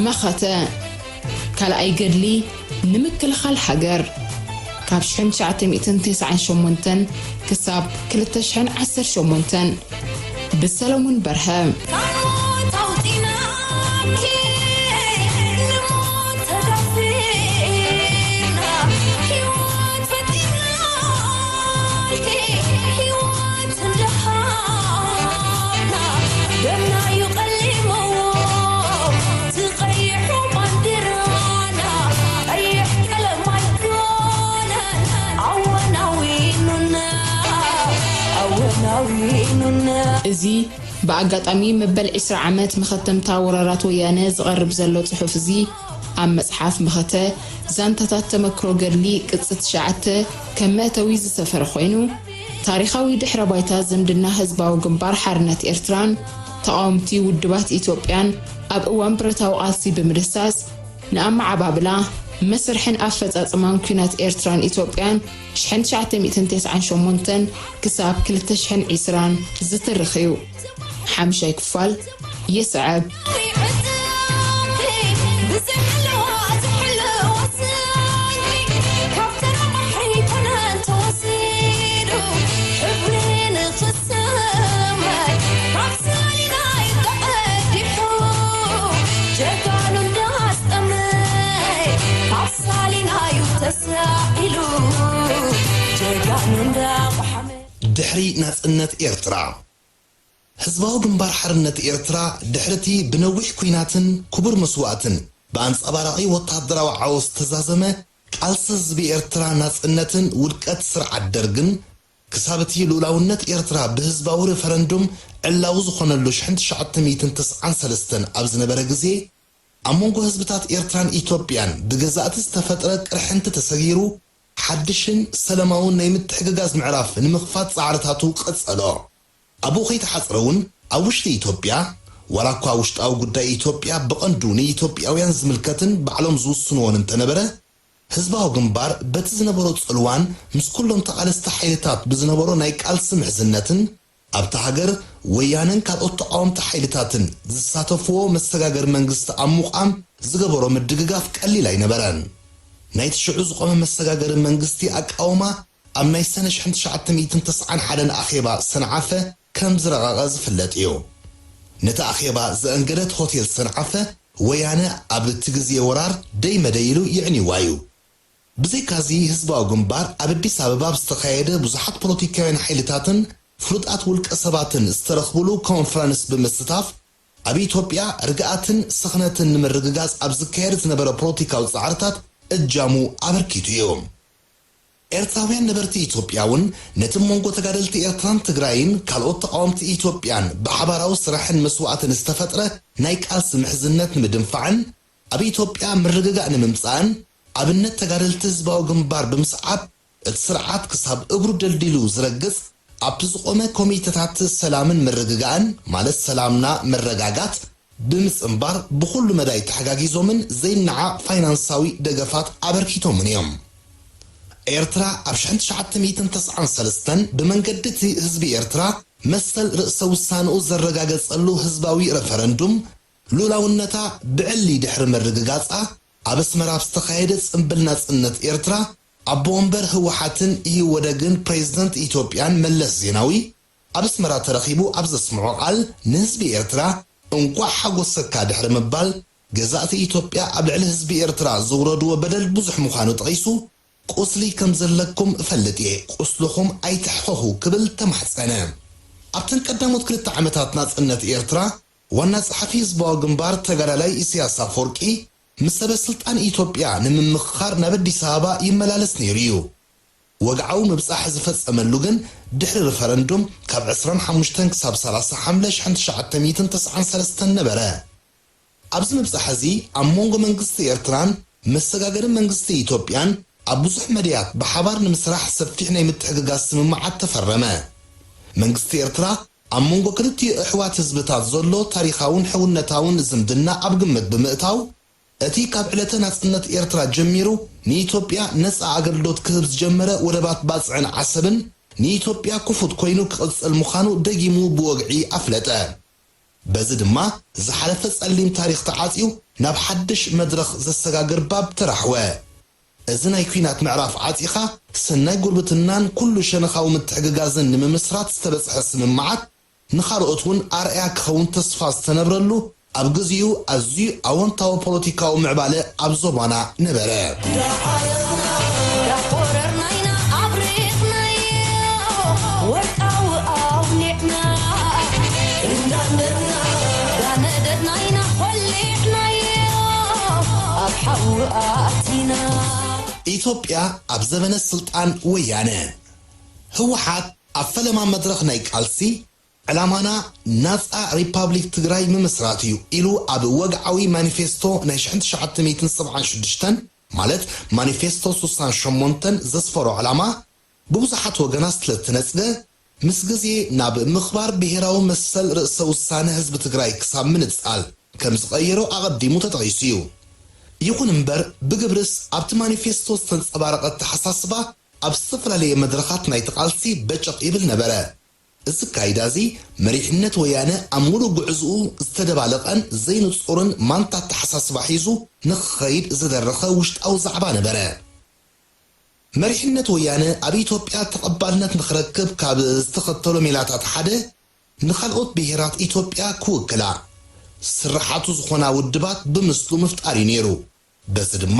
መኸተ ካልኣይ ገድሊ ንምክልኻል ሃገር ካብ ሽሕን ትሽዓተ ሚእትን ተስዓን ሸሞንተን ክሳብ ክልተ ሽሕን ዓሰርተ ሸሞንተን ብሰለሙን በርሀ። እዚ ብኣጋጣሚ መበል ዕስራ ዓመት መኸተምታ ወራራት ወያነ ዝቐርብ ዘሎ ጽሑፍ እዚ፣ ኣብ መጽሓፍ መኸተ ዛንታታት ተመክሮ ገድሊ ቅጽ ትሽዓተ ከም መእተዊ ዝሰፈረ ኮይኑ፣ ታሪኻዊ ድሕረ ባይታ ዝምድና ህዝባዊ ግንባር ሓርነት ኤርትራን ተቓወምቲ ውድባት ኢትዮጵያን ኣብ እዋን ብረታዊ ቃልሲ ብምድሳስ፣ ንኣመዓባብላ፣ መስርሕን ኣፈጻጽማን ኲናት ኤርትራን ኢትዮጵያን ሽሕን ትሽዓተ ሚእትን ተስዓን ሸሞንተን ክሳብ ክልተ ሽሕን ዕስራን ዝትርኽ እዩ። ሓምሻይ ክፋል ይስዕብ። ድሕሪ ናጽነት ኤርትራ፣ ህዝባዊ ግንባር ሓርነት ኤርትራ፣ ድሕሪቲ ብነዊሕ ኲናትን ክቡር መስዋእትን ብኣንጸባራቒ ወተሃደራዊ ዓወት ዝተዛዘመ ቃልሲ ህዝቢ ኤርትራ ናጽነትን ውድቀት ስርዓት ደርግን፣ ክሳብ እቲ ልኡላውነት ኤርትራ ብህዝባዊ ሪፈረንዱም ዕላዊ ዝኾነሉ ሽሕን ትሽዓተ ሚእትን ተስዓን ሰለስተን ኣብ ዝነበረ ግዜ፣ ኣብ መንጎ ህዝብታት ኤርትራን ኢትዮጵያን ብገዛእቲ ዝተፈጥረ ቅርሕንቲ ተሰጊሩ፣ ሓድሽን ሰላማውን ናይ ምትሕግጋዝ ምዕራፍ ንምኽፋት ጻዕርታቱ ቀጸሎ። ኣብኡ ከይተሓጽረ እውን፣ ኣብ ውሽጢ ኢትዮጵያ፣ ዋላ እኳ ውሽጣዊ ጉዳይ ኢትዮጵያ ብቐንዱ ንኢትዮጵያውያን ዝምልከትን ባዕሎም ዝውስንዎን እንተነበረ፣ ህዝባዊ ግንባር በቲ ዝነበሮ ጽልዋን ምስ ኩሎም ተቓለስቲ ሓይልታት ብዝነበሮ ናይ ቃልሲ ምሕዝነትን ኣብታ ሃገር ወያነን ካልኦት ተቓወምቲ ሓይልታትን ዝሳተፍዎ መሰጋገሪ መንግስቲ ኣብ ምቋም ዝገበሮ ምድግጋፍ ቀሊል ኣይነበረን። ናይቲ ሽዑ ዝቖመ መሰጋገሪ መንግስቲ ኣቃውማ ኣብ ናይ ሰነ ሽሕን ትሽዓተ ሚእትን ተስዓን ሓደን ኣኼባ ሰንዓፈ ከም ዝረቐቐ ዝፍለጥ እዩ። ነቲ ኣኼባ ዘአንገደት ሆቴል ሰንዓፈ ወያነ ኣብ እቲ ግዜ ወራር ደይ መደይ ኢሉ የዕንይዋ እዩ። ብዘይካዚ ህዝባዊ ግንባር ኣብ ኣዲስ ኣበባ ብዝተኻየደ ብዙሓት ፖለቲካውያን ሓይልታትን ፍሉጣት ውልቀ ሰባትን ዝተረኽብሉ ኮንፈረንስ ብምስታፍ ኣብ ኢትዮጵያ ርግኣትን ስኽነትን ንምርግጋጽ ኣብ ዝካየድ ዝነበረ ፖለቲካዊ ጻዕርታት እጃሙ ኣበርኪቱ እዩ። ኤርትራውያን ነበርቲ ኢትዮጵያ እውን ነቲ መንጎ ተጋደልቲ ኤርትራን ትግራይን ካልኦት ተቓወምቲ ኢትዮጵያን ብሓባራዊ ስራሕን መስዋእትን ዝተፈጥረ ናይ ቃልሲ ምሕዝነት ንምድንፋዕን ኣብ ኢትዮጵያ ምርግጋእ ንምምጻእን ኣብነት ተጋደልቲ ህዝባዊ ግንባር ብምስዓብ እቲ ስርዓት ክሳብ እግሩ ደልዲሉ ዝረግጽ ኣብቲ ዝቖመ ኮሚተታት ሰላምን ምርግጋእን ማለት ሰላምና መረጋጋት ብምጽንባር ብኹሉ መዳይ ተሓጋጊዞምን ዘይነዓቕ ፋይናንሳዊ ደገፋት ኣበርኪቶምን እዮም። ኤርትራ ኣብ ሽሕን ትሽዓተ ሚእትን ተስዓን ሰለስተን ብመንገዲ እቲ ህዝቢ ኤርትራ መሰል ርእሰ ውሳንኡ ዘረጋገጸሉ ህዝባዊ ረፈረንዱም ልኡላውነታ ብዕሊ ድሕሪ ምርግጋጻ ኣብ ኣስመራ ኣብ ዝተኻየደ ጽምብል ናጽነት ኤርትራ ኣቦ ወንበር ህወሓትን ኢህወደግን ፕሬዝደንት ኢትዮጵያን መለስ ዜናዊ ኣብ ኣስመራ ተረኺቡ ኣብ ዘስምዖ ቃል ንህዝቢ ኤርትራ እንቋዕ ሓጎሰካ ድሕሪ ምባል ገዛእቲ ኢትዮጵያ ኣብ ልዕሊ ህዝቢ ኤርትራ ዘውረድዎ በደል ብዙሕ ምዃኑ ጠቒሱ ቁስሊ ከም ዘለኩም እፈልጥ እየ፣ ቁስልኹም ኣይትሕኸኹ ክብል ተማሕጸነ። ኣብተን ቀዳሞት ክልተ ዓመታት ናጽነት ኤርትራ ዋና ጸሓፊ ህዝባዊ ግንባር ተጋዳላይ ኢሳያስ ኣፈወርቂ ምስ ሰበ ስልጣን ኢትዮጵያ ንምምኽኻር ናብ ኣዲስ ኣበባ ይመላለስ ነይሩ እዩ። ወግዓዊ ምብጻሕ ዝፈጸመሉ ግን ድሕሪ ሪፈረንዱም ካብ ዕስራን ሓሙሽተን ክሳብ ሰላሳ ሓምለ ሽሕን ትሽዓተ ሚእትን ተስዓን ሰለስተን ነበረ። ኣብዚ ምብጻሕ እዚ ኣብ መንጎ መንግስቲ ኤርትራን መሰጋገሪ መንግስቲ ኢትዮጵያን ኣብ ብዙሕ መድያት ብሓባር ንምስራሕ ሰፊሕ ናይ ምትሕግጋዝ ስምምዓት ተፈረመ። መንግስቲ ኤርትራ ኣብ መንጎ ክልቲኡ ኣሕዋት ህዝብታት ዘሎ ታሪኻውን ሕውነታውን ዝምድና ኣብ ግምት ብምእታው፣ እቲ ካብ ዕለተ ናጽነት ኤርትራ ጀሚሩ ንኢትዮጵያ ነጻ ኣገልግሎት ክህብ ዝጀመረ ወደባት ባጽዕን ዓሰብን ንኢትዮጵያ ክፉት ኮይኑ ክቕጽል ምዃኑ ደጊሙ ብወግዒ ኣፍለጠ። በዚ ድማ ዝሓለፈ ጸሊም ታሪኽ ተዓጽዩ ናብ ሓድሽ መድረኽ ዘሰጋግር ባብ ተራሕወ። እዚ ናይ ኲናት ምዕራፍ ዓጺኻ ሰናይ ጉርብትናን ኩሉ ሸነኻዊ ምትሕግጋዝን ንምምስራት ዝተበጽሐ ስምምዓት ንኻልኦት እውን ኣርኣያ ክኸውን ተስፋ ዝተነብረሉ ኣብ ግዚኡ ኣዝዩ ኣወንታዊ ፖለቲካዊ ምዕባለ ኣብ ዞባና ነበረ። ዳቆረርናይና ኣብሪቕናዮ ወርቃዊ ኣውሊዕና እንዳነደድና እንዳነደድናይና ኾሊዕናዮ ኣብ ሓዊ ኣቲና። ኢትዮጵያ ኣብ ዘበነ ስልጣን ወያነ ህወሓት ኣብ ፈለማ መድረኽ ናይ ቃልሲ ዕላማና ናጻ ሪፓብሊክ ትግራይ ምምስራት እዩ ኢሉ ኣብ ወግዓዊ ማኒፌስቶ ናይ ሽሕን ትሽዓተ ሚእትን ሰብዓን ሽዱሽተን ማለት ማኒፌስቶ ሱሳን ሸሞንተን ዘስፈሮ ዕላማ ብብዙሓት ወገናት ስለዝተነጽገ ምስ ግዜ ናብ ምኽባር ብሄራዊ መሰል ርእሰ ውሳነ ህዝቢ ትግራይ ክሳብ ምንጻል ከም ዝቐየሮ ኣቐዲሙ ተጠቒሱ እዩ። ይኹን እምበር ብግብርስ ኣብቲ ማኒፌስቶ ዝተንጸባረቐ ኣተሓሳስባ ኣብ ዝተፈላለየ መድረኻት ናይቲ ቃልሲ በጨቕ ይብል ነበረ። እዚ ኣካይዳ እዚ መሪሕነት ወያነ ኣብ ሙሉእ ጉዕዝኡ ዝተደባለቐን ዘይንጹርን ማንታ ኣተሓሳስባ ሒዙ ንኽኸይድ ዝደረኸ ውሽጣዊ ዛዕባ ነበረ። መሪሕነት ወያነ ኣብ ኢትዮጵያ ተቐባልነት ንኽረክብ ካብ ዝተኸተሎ ሜላታት ሓደ ንኻልኦት ብሄራት ኢትዮጵያ ክውክላ ስርሓቱ ዝኾና ውድባት ብምስሉ ምፍጣር እዩ ነይሩ። በዚ ድማ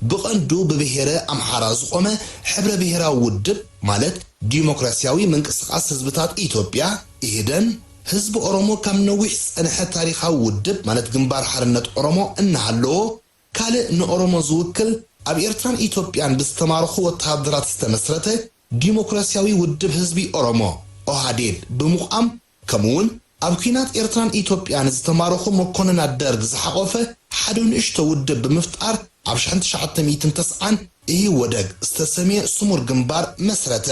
ብቐንዱ ብብሄረ ኣምሓራ ዝቖመ ሕብረ ብሄራዊ ውድብ ማለት ዲሞክራሲያዊ ምንቅስቓስ ህዝብታት ኢትዮጵያ ኢህደን ህዝቢ ኦሮሞ ካብ ነዊሕ ዝጸንሐ ታሪኻዊ ውድብ ማለት ግንባር ሓርነት ኦሮሞ እናሃለዎ ካልእ ንኦሮሞ ዝውክል ኣብ ኤርትራን ኢትዮጵያን ብዝተማረኹ ወተሃደራት ዝተመስረተ ዲሞክራሲያዊ ውድብ ህዝቢ ኦሮሞ ኦሃዴድ ብምቋም ከምኡውን ኣብ ኲናት ኤርትራን ኢትዮጵያን ዝተማረኹ መኮንናት ደርግ ዝሓቖፈ ሓደ ንእሽቶ ውድብ ብምፍጣር ኣብ ሽሕን ትሽዓተ ሚእትን ተስዓን ኢህወደግ ዝተሰምየ ስሙር ግንባር መስረተ።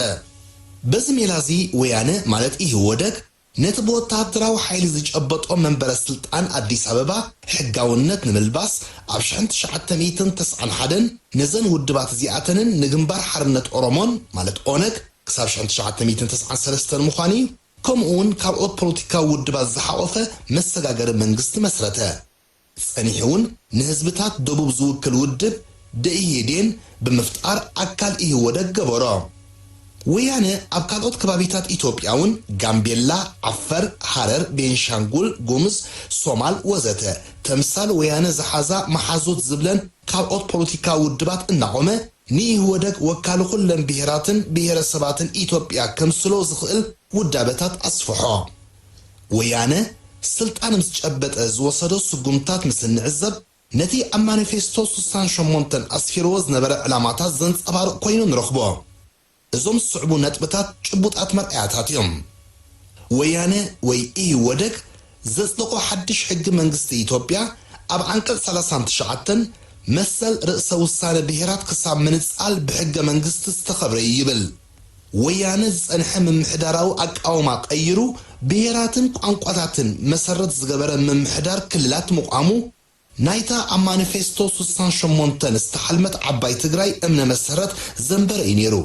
በዚ ሜላ እዚ ወያነ ማለት ኢህወደግ ነቲ ብወተሃደራዊ ሓይሊ ዝጨበጦ መንበረ ስልጣን ኣዲስ ኣበባ ሕጋውነት ንምልባስ ኣብ ሽሕን ትሽዓተ ሚእትን ተስዓን ሓደን ነዘን ውድባት እዚኣተንን ንግንባር ሓርነት ኦሮሞን ማለት ኦነግ ክሳብ ሽሕን ትሽዓተ ሚእትን ተስዓን ሰለስተን ምዃኑ እዩ። ከምኡ እውን ካልኦት ፖለቲካዊ ውድባት ዝሓቖፈ መሰጋገሪ መንግስቲ መስረተ። ጸኒሑ እውን ንህዝብታት ደቡብ ዝውክል ውድብ ደኢህዴን ብምፍጣር ኣካል ኢህወደግ ገበሮ። ወያነ ኣብ ካልኦት ከባቢታት ኢትዮጵያ እውን ጋምቤላ፣ ዓፈር፣ ሃረር፣ ቤንሻንጉል ጉሙዝ፣ ሶማል ወዘተ ተምሳል ወያነ ዝሓዛ መሓዙት ዝብለን ካልኦት ፖለቲካዊ ውድባት እናቖመ ንኢህወደግ ወካሊ ኩለን ብሄራትን ብሄረሰባትን ኢትዮጵያ ከምስሎ ዝኽእል ውዳበታት ኣስፍሖ። ወያነ ስልጣን ምስ ጨበጠ ዝወሰዶ ስጉምታት ምስ እንዕዘብ ነቲ ኣብ ማኒፌስቶ ሱሳን ሸሞንተን ኣስፊርዎ ዝነበረ ዕላማታት ዘንጸባርቕ ኮይኑ ንረኽቦ። እዞም ዝስዕቡ ነጥብታት ጭቡጣት መርኣያታት እዮም። ወያነ ወይ ኢህወደግ ዘጽደቖ ሓድሽ ሕጊ መንግስቲ ኢትዮጵያ ኣብ ዓንቀጽ ሰላሳን ትሽዓተን መሰል ርእሰ ውሳነ ብሄራት ክሳብ ምንጻል ብሕገ መንግስቲ ዝተኸብረ እዩ ይብል። ወያነ ዝጸንሐ ምምሕዳራዊ ኣቃውማ ቀይሩ ብሄራትን ቋንቋታትን መሰረት ዝገበረ ምምሕዳር ክልላት ምቋሙ ናይታ ኣብ ማኒፌስቶ ሱሳን ሸሞንተን ዝተሓልመት ዓባይ ትግራይ እምነ መሰረት ዘንበረ እዩ ነይሩ።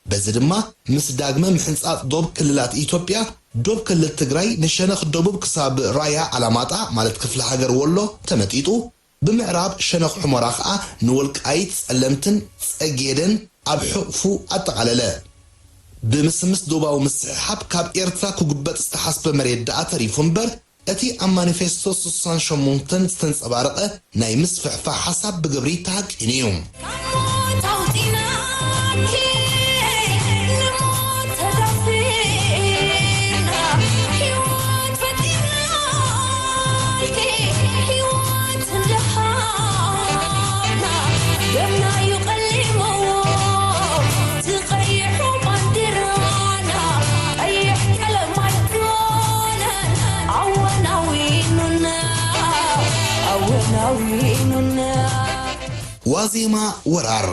በዚ ድማ ምስ ዳግመ ምሕንጻጽ ዶብ ክልላት ኢትዮጵያ ዶብ ክልል ትግራይ ንሸነኽ ደቡብ ክሳብ ራያ ኣላማጣ ማለት ክፍለ ሃገር ወሎ ተመጢጡ፣ ብምዕራብ ሸነኽ ሑመራ ኸኣ ንወልቃይት፣ ጸለምትን ጸጌደን ኣብ ሕቕፉ ኣጠቓለለ። ብምስምስ ዶባዊ ምስሕሓብ ካብ ኤርትራ ክጉበጥ ዝተሓስበ መሬት ደኣ ተሪፉ እምበር፣ እቲ ኣብ ማኒፌስቶ ሱሳን ሸሞንተን ዝተንጸባረቐ ናይ ምስፍሕፋሕ ሓሳብ ብግብሪ ተሃቂኑ እዩ። ዋዜማ ወራር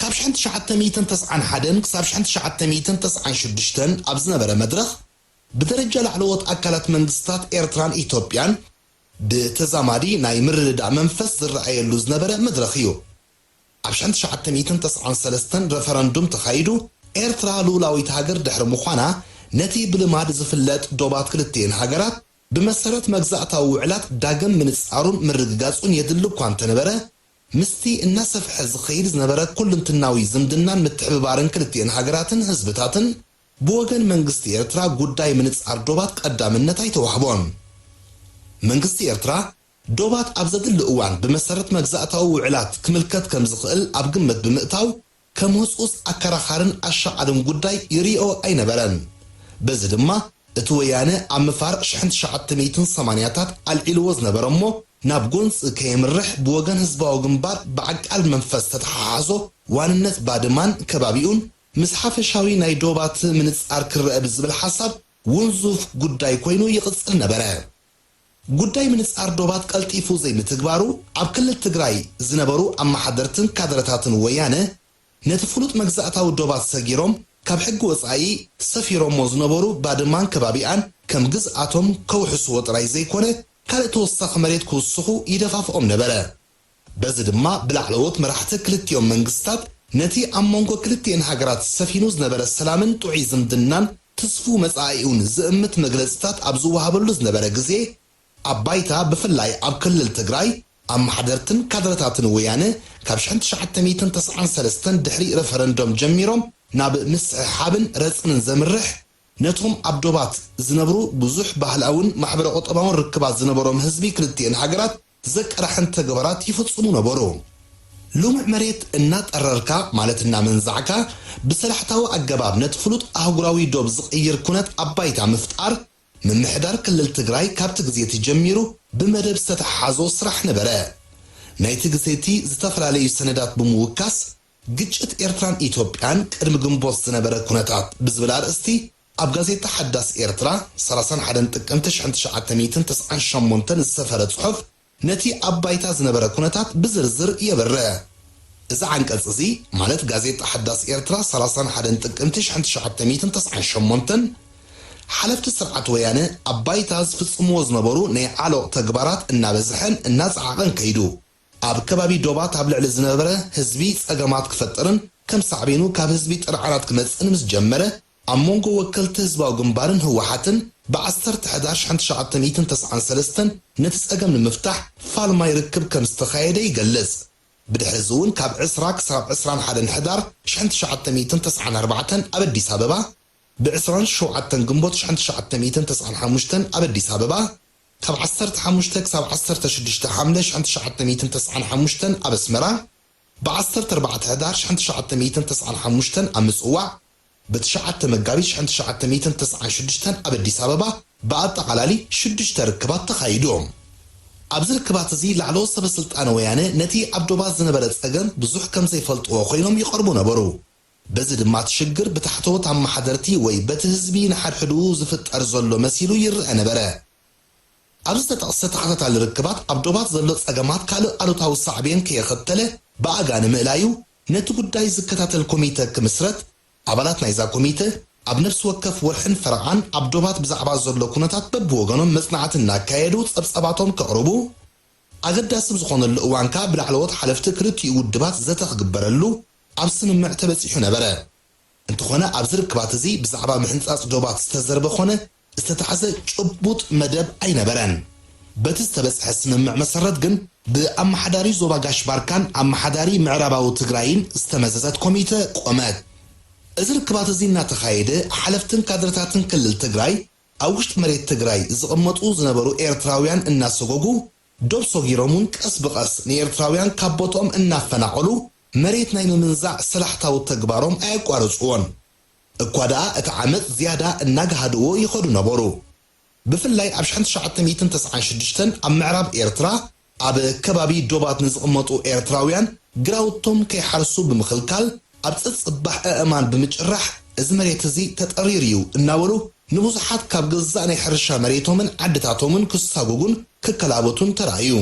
ካብ ሽሕን ትሽዓተ ሚእትን ተስዓን ሓደን ክሳብ ሽሕን ትሽዓተ ሚእትን ተስዓን ሽዱሽተን ኣብ ዝነበረ መድረኽ ብደረጃ ላዕለዎት ኣካላት መንግስታት ኤርትራን ኢትዮጵያን ብተዛማዲ ናይ ምርድዳእ መንፈስ ዝረኣየሉ ዝነበረ መድረኽ እዩ። ኣብ ሽሕን ትሽዓተ ሚእትን ተስዓን ሰለስተን ረፈረንዱም ተኻይዱ ኤርትራ ልኡላዊት ሃገር ድሕሪ ምዃና ነቲ ብልማድ ዝፍለጥ ዶባት ክልቲኤን ሃገራት ብመሰረት መግዛእታዊ ውዕላት ዳግም ምንጻሩን ምርግጋጹን የድሊ እኳ እንተነበረ፣ ምስቲ እናሰፍሐ ዝኸይድ ዝነበረ ኩልንትናዊ ዝምድናን ምትሕብባርን ክልቲኤን ሃገራትን ህዝብታትን፣ ብወገን መንግስቲ ኤርትራ ጉዳይ ምንጻር ዶባት ቀዳምነት ኣይተዋህቦን። መንግስቲ ኤርትራ ዶባት ኣብ ዘድሊ እዋን ብመሰረት መግዛእታዊ ውዕላት ክምልከት ከም ዝኽእል ኣብ ግምት ብምእታው፣ ከም ህጹጽ ኣከራኻርን ኣሻቓልን ጉዳይ ይርእዮ ኣይነበረን። በዚ ድማ እቲ ወያነ ኣብ ምፋርቕ ሽሕን ትሽዓተ ሚእትን ሰማንያታት ኣልዒልዎ ዝነበረ እሞ ናብ ጎንጺ ከየምርሕ ብወገን ህዝባዊ ግንባር ብዓቃል መንፈስ ዝተተሓሓዞ ዋንነት ባድማን ከባቢኡን ምስ ሓፈሻዊ ናይ ዶባት ምንጻር ክረአ ብዝብል ሓሳብ ውንዙፍ ጉዳይ ኮይኑ ይቕጽል ነበረ። ጉዳይ ምንጻር ዶባት ቀልጢፉ ዘይምትግባሩ ኣብ ክልል ትግራይ ዝነበሩ ኣመሓደርትን ካድረታትን ወያነ ነቲ ፍሉጥ መግዛእታዊ ዶባት ሰጊሮም ካብ ሕጊ ወጻኢ ሰፊሮሞ ዝነበሩ ባድማን ከባቢኣን ከም ግዝኣቶም ከውሕስዎ ጥራይ ዘይኮነ ካልእ ተወሳኺ መሬት ክውስኹ ይደፋፍኦም ነበረ። በዚ ድማ ብላዕለዎት መራሕቲ ክልቲኦም መንግስታት ነቲ ኣብ መንጎ ክልቲኤን ሃገራት ሰፊኑ ዝነበረ ሰላምን ጥዑይ ዝምድናን ትስፉው መጻኢኡን ዝእምት መግለጽታት ኣብ ዝወሃበሉ ዝነበረ ግዜ፣ ኣብ ባይታ ብፍላይ ኣብ ክልል ትግራይ ኣመሓደርትን ካድረታትን ወያነ ካብ ሽሕን ትሽዓተ ሚእትን ተስዓን ሰለስተን ድሕሪ ረፈረንዶም ጀሚሮም ናብ ምስሕሓብን ረጽምን ዘምርሕ ነቶም ኣብ ዶባት ዝነብሩ ብዙሕ ባህላውን ማሕበረ-ቁጠባውን ርክባት ዝነበሮም ህዝቢ ክልቲኤን ሃገራት ዘቀራሕን ተግባራት ይፍጽሙ ነበሩ። ልሙዕ መሬት እናጠረርካ ማለት እናመንዛዕካ ብሰላሕታዊ ኣገባብ ነቲ ፍሉጥ ኣህጉራዊ ዶብ ዝቕይር ኩነት ኣብ ባይታ ምፍጣር ምምሕዳር ክልል ትግራይ ካብቲ ግዜ እቲ ጀሚሩ ብመደብ ዝተተሓሓዞ ስራሕ ነበረ። ናይቲ ግዜ እቲ ዝተፈላለዩ ሰነዳት ብምውካስ ግጭት ኤርትራን ኢትዮጵያን ቅድሚ ግንቦት ዝነበረ ኩነታት ብዝብል ኣርእስቲ ኣብ ጋዜጣ ሓዳስ ኤርትራ ሰላሳን ሓደን ጥቅምቲ ሽሕን ትሽዓተ ሚእትን ተስዓን ሸሞንተን ዝሰፈረ ጽሑፍ ነቲ ኣብ ባይታ ዝነበረ ኩነታት ብዝርዝር የብርህ። እዚ ዓንቀጽ እዚ ማለት ጋዜጣ ሓዳስ ኤርትራ ሰላሳን ሓደን ጥቅምቲ ሽሕን ትሽዓተ ሚእትን ተስዓን ሸሞንተን ሓለፍቲ ስርዓት ወያነ ኣብ ባይታ ዝፍጽምዎ ዝነበሩ ናይ ዓሎቕ ተግባራት እናበዝሐን እናጸዓቐን ከይዱ። ኣብ ከባቢ ዶባት ኣብ ልዕሊ ዝነበረ ህዝቢ ጸገማት ክፈጥርን ከም ሳዕቤኑ ካብ ህዝቢ ጥርዓናት ክመጽእን ምስ ጀመረ፣ ኣብ መንጎ ወከልቲ ህዝባዊ ግንባርን ህወሓትን ብዓሰርተ ሕዳር ሽሕን ትሽዓተ ሚእትን ተስዓን ሰለስተን ነቲ ጸገም ንምፍታሕ ፋልማይ ርክብ ከም ዝተኻየደ ይገልጽ። ብድሕሪ እዚ እውን ካብ ዕስራ ክሳብ ዕስራን ሓደን ሕዳር ሽሕን ትሽዓተ ሚእትን ተስዓን ኣርባዕተን ኣብ ኣዲስ ኣበባ፣ ብዕስራን ሸውዓተን ግንቦት ሽሕን ትሽዓተ ሚእትን ተስዓን ሓሙሽተን ኣብ ኣዲስ ኣበባ፣ ካብ ዓሰርተ ሓሙሽተ ክሳብ ዓሰርተ ሽዱሽተ ሓምለ ሽሕን ትሽዓተ ሚእትን ተስዓን ሓሙሽተን ኣብ ኣስመራ፣ ብዓሰርተ ኣርባዕተ ሕዳር ሽሕን ትሽዓተ ሚእትን ተስዓን ሓሙሽተን ኣብ ምጽዋዕ፣ ብትሽዓተ መጋቢት ሽሕን ትሽዓተ ሚእትን ተስዓን ሽዱሽተን ኣብ ኣዲስ ኣበባ ብኣጠቓላሊ ሽዱሽተ ርክባት ተኻይዱ። ኣብዚ ርክባት እዚ ላዕለዎት ሰበ ስልጣን ወያነ ነቲ ኣብ ዶባት ዝነበረ ጸገም ብዙሕ ከም ዘይፈልጥዎ ኮይኖም ይቐርቡ ነበሩ። በዚ ድማ እቲ ሽግር ብታሕተዎት ኣመሓደርቲ ወይ በቲ ህዝቢ ንሓድሕድኡ ዝፍጠር ዘሎ መሲሉ ይረአ ነበረ። ኣብዚ ዝተጠቕሰ ተኸታታሊ ርክባት ኣብ ዶባት ዘሎ ጸገማት ካልእ ኣሉታዊ ሳዕቤን ከየኸተለ ብኣጋ ንምእላዩ ነቲ ጉዳይ ዝከታተል ኮሚተ ክምስረት፣ ኣባላት ናይዛ ኮሚተ ኣብ ነፍሲ ወከፍ ወርሕን ፈረቓን ኣብ ዶባት ብዛዕባ ዘሎ ኩነታት በብወገኖም መጽናዕቲ እናካየዱ ጸብጸባቶም ከቕርቡ፣ ኣገዳሲ ብዝኾነሉ እዋን ከኣ ብላዕለዎት ሓለፍቲ ክልቲኡ ውድባት ዘተ ክግበረሉ ኣብ ስምምዕ ተበጺሑ ነበረ። እንተኾነ ኣብዚ ርክባት እዚ ብዛዕባ ምሕንጻጽ ዶባት ዝተዘርበ ኾነ ዝተታሕዘ ጭቡጥ መደብ ኣይነበረን። በቲ ዝተበጽሐ ስምምዕ መሰረት ግን ብኣመሓዳሪ ዞባ ጋሽ ባርካን ኣመሓዳሪ ምዕራባዊ ትግራይን ዝተመዘዘት ኮሚተ ቆመት። እዚ ርክባት እዚ እናተኻየደ ሓለፍትን ካድረታትን ክልል ትግራይ ኣብ ውሽጢ መሬት ትግራይ ዝቕመጡ ዝነበሩ ኤርትራውያን እናሰጎጉ ዶብ ሰጊሮም እውን ቀስ ብቐስ ንኤርትራውያን ካብ ቦትኦም እናፈናቐሉ መሬት ናይ ምምንዛዕ ሰላሕታዊ ተግባሮም ኣየቋረጽዎን። እኳ ደኣ እቲ ዓመጽ ዝያዳ እናገሃድዎ ይኸዱ ነበሩ። ብፍላይ ኣብ ሽሕን ትሽዓተ ሚእትን ተስዓን ሽዱሽተን ኣብ ምዕራብ ኤርትራ ኣብ ከባቢ ዶባት ንዝቕመጡ ኤርትራውያን ግራውቶም ከይሓርሱ ብምኽልካል ኣብ ጸጽባሕ ኣእማን ብምጭራሕ እዚ መሬት እዚ ተጠሪሩ እዩ እናበሉ ንብዙሓት ካብ ገዛእ ናይ ሕርሻ መሬቶምን ዓድታቶምን ክሳጎጉን ክከላበቱን ተራእዩ።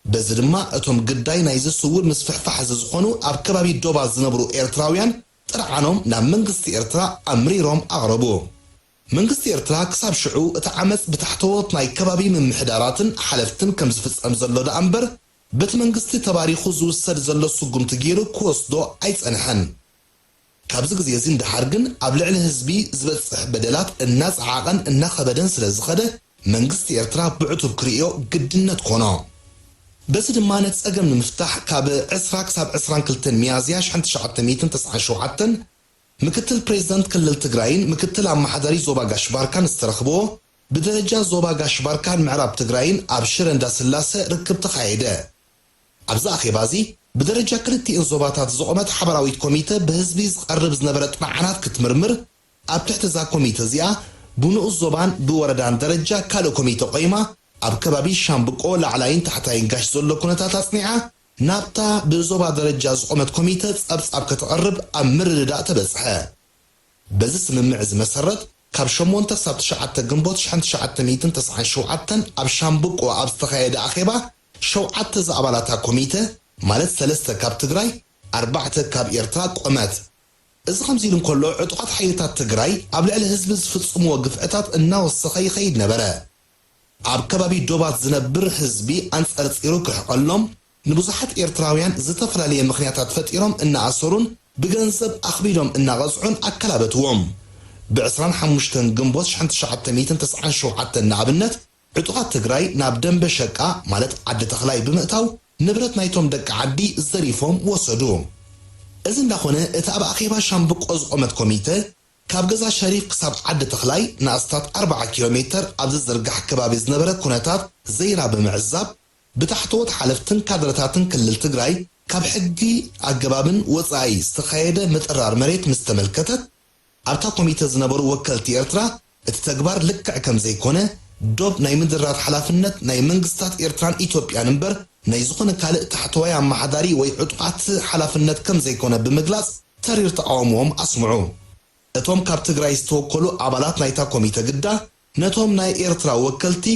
በዚ ድማ እቶም ግዳይ ናይዚ ስውር ምስፍሕፋሕ እዚ ዝኾኑ ኣብ ከባቢ ዶባት ዝነብሩ ኤርትራውያን ጥርዓኖም ናብ መንግስቲ ኤርትራ ኣምሪሮም ኣቕረቡ። መንግስቲ ኤርትራ ክሳብ ሽዑ እቲ ዓመጽ ብታሕተዎት ናይ ከባቢ ምምሕዳራትን ሓለፍትን ከም ዝፍጸም ዘሎ ደኣ እምበር በቲ መንግስቲ ተባሪኹ ዝውሰድ ዘሎ ስጉምቲ ገይሩ ክወስዶ ኣይጸንሐን። ካብዚ ግዜ እዚ ንደሓር ግን ኣብ ልዕሊ ህዝቢ ዝበጽሕ በደላት እናጸዓቐን እናኸበደን ስለ ዝኸደ መንግስቲ ኤርትራ ብዕቱብ ክርእዮ ግድነት ኮኖ። በዚ ድማ ነቲ ጸገም ንምፍታሕ ካብ ዕስራ ክሳብ ዕስራን ክልተን ሚያዝያ ሽሕን ትሽዓተ ሚእትን ተስዓን ሸውዓተን ምክትል ፕሬዝዳንት ክልል ትግራይን ምክትል ኣመሓዳሪ ዞባ ጋሽ ባርካን ዝተረኽብዎ ብደረጃ ዞባ ጋሽ ባርካን ምዕራብ ትግራይን ኣብ ሽረ እንዳስላሰ ርክብ ተኻየደ። ኣብዚ ኣኼባ እዚ ብደረጃ ክልቲኤን ዞባታት ዝቖመት ሓባራዊት ኮሚተ ብህዝቢ ዝቐርብ ዝነበረ ጥርዓናት ክትምርምር፣ ኣብ ትሕቲ እዛ ኮሚተ እዚኣ ብንኡስ ዞባን ብወረዳን ደረጃ ካልእ ኮሚተ ቆይማ ኣብ ከባቢ ሻምብቆ ላዕላይን ታሕታይን ጋሽ ዘሎ ኩነታት ኣጽኒዓ ናብታ ብዞባ ደረጃ ዝቖመት ኮሚተ ጸብጻብ ከተቕርብ ኣብ ምርድዳእ ተበጽሐ። በዚ ስምምዕ እዚ መሰረት ካብ ሸሞንተ ክሳብ ትሽዓተ ግንቦት ሽሕን ትሽዓተ ሚእትን ተስዓን ሸውዓተን ኣብ ሻምብቆ ኣብ ዝተኻየደ ኣኼባ ሸውዓተ ዝኣባላታ ኮሚተ ማለት ሰለስተ ካብ ትግራይ ኣርባዕተ ካብ ኤርትራ ቆመት። እዚ ከምዚ ኢሉ እንከሎ ዕጡቓት ሓይልታት ትግራይ ኣብ ልዕሊ ህዝቢ ዝፍጽምዎ ግፍዕታት እናወሰኸ ይኸይድ ነበረ። ኣብ ከባቢ ዶባት ዝነብር ህዝቢ ኣንጸርጺሩ ክርሕቐሎም ንብዙሓት ኤርትራውያን ዝተፈላለየ ምኽንያታት ፈጢሮም እናኣሰሩን ብገንዘብ ኣኽቢዶም እናቐጽዑን ኣከላበትዎም። ብ ዕስራን ሓሙሽተን ግንቦት ሽሕን ትሽዓተ ሚእትን ተስዓን ሸውዓተን ንኣብነት ዕጡቓት ትግራይ ናብ ደንበ ሸቃ ማለት ዓዲ ተኽላይ ብምእታው ንብረት ናይቶም ደቂ ዓዲ ዘሪፎም ወሰዱ። እዚ እንዳኾነ እቲ ኣብ ኣኼባ ሻምብቆ ዝቖመት ኮሚተ ካብ ገዛ ሸሪፍ ክሳብ ዓዲ ተኽላይ ንኣስታት ኣርባዓ ኪሎ ሜተር ኣብ ዝዝርጋሕ ከባቢ ዝነበረ ኩነታት ዘይራ ብምዕዛብ ብታሕተዎት ሓለፍትን ካድረታትን ክልል ትግራይ ካብ ሕጊ ኣገባብን ወፃኢ ዝተኻየደ ምጥራር መሬት ምስ ተመልከተት ኣብታ ኮሚተ ዝነበሩ ወከልቲ ኤርትራ እቲ ተግባር ልክዕ ከም ዘይኮነ ዶብ ናይ ምድራት ሓላፍነት ናይ መንግስታት ኤርትራን ኢትዮጵያን እምበር ናይ ዝኾነ ካልእ ታሕተዋይ ኣመሓዳሪ ወይ ዕጡቓት ሓላፍነት ከም ዘይኮነ ብምግላጽ ተሪር ተቓውሞኦም ኣስምዑ። እቶም ካብ ትግራይ ዝተወከሉ ኣባላት ናይታ ኮሚተ ግዳ ነቶም ናይ ኤርትራ ወከልቲ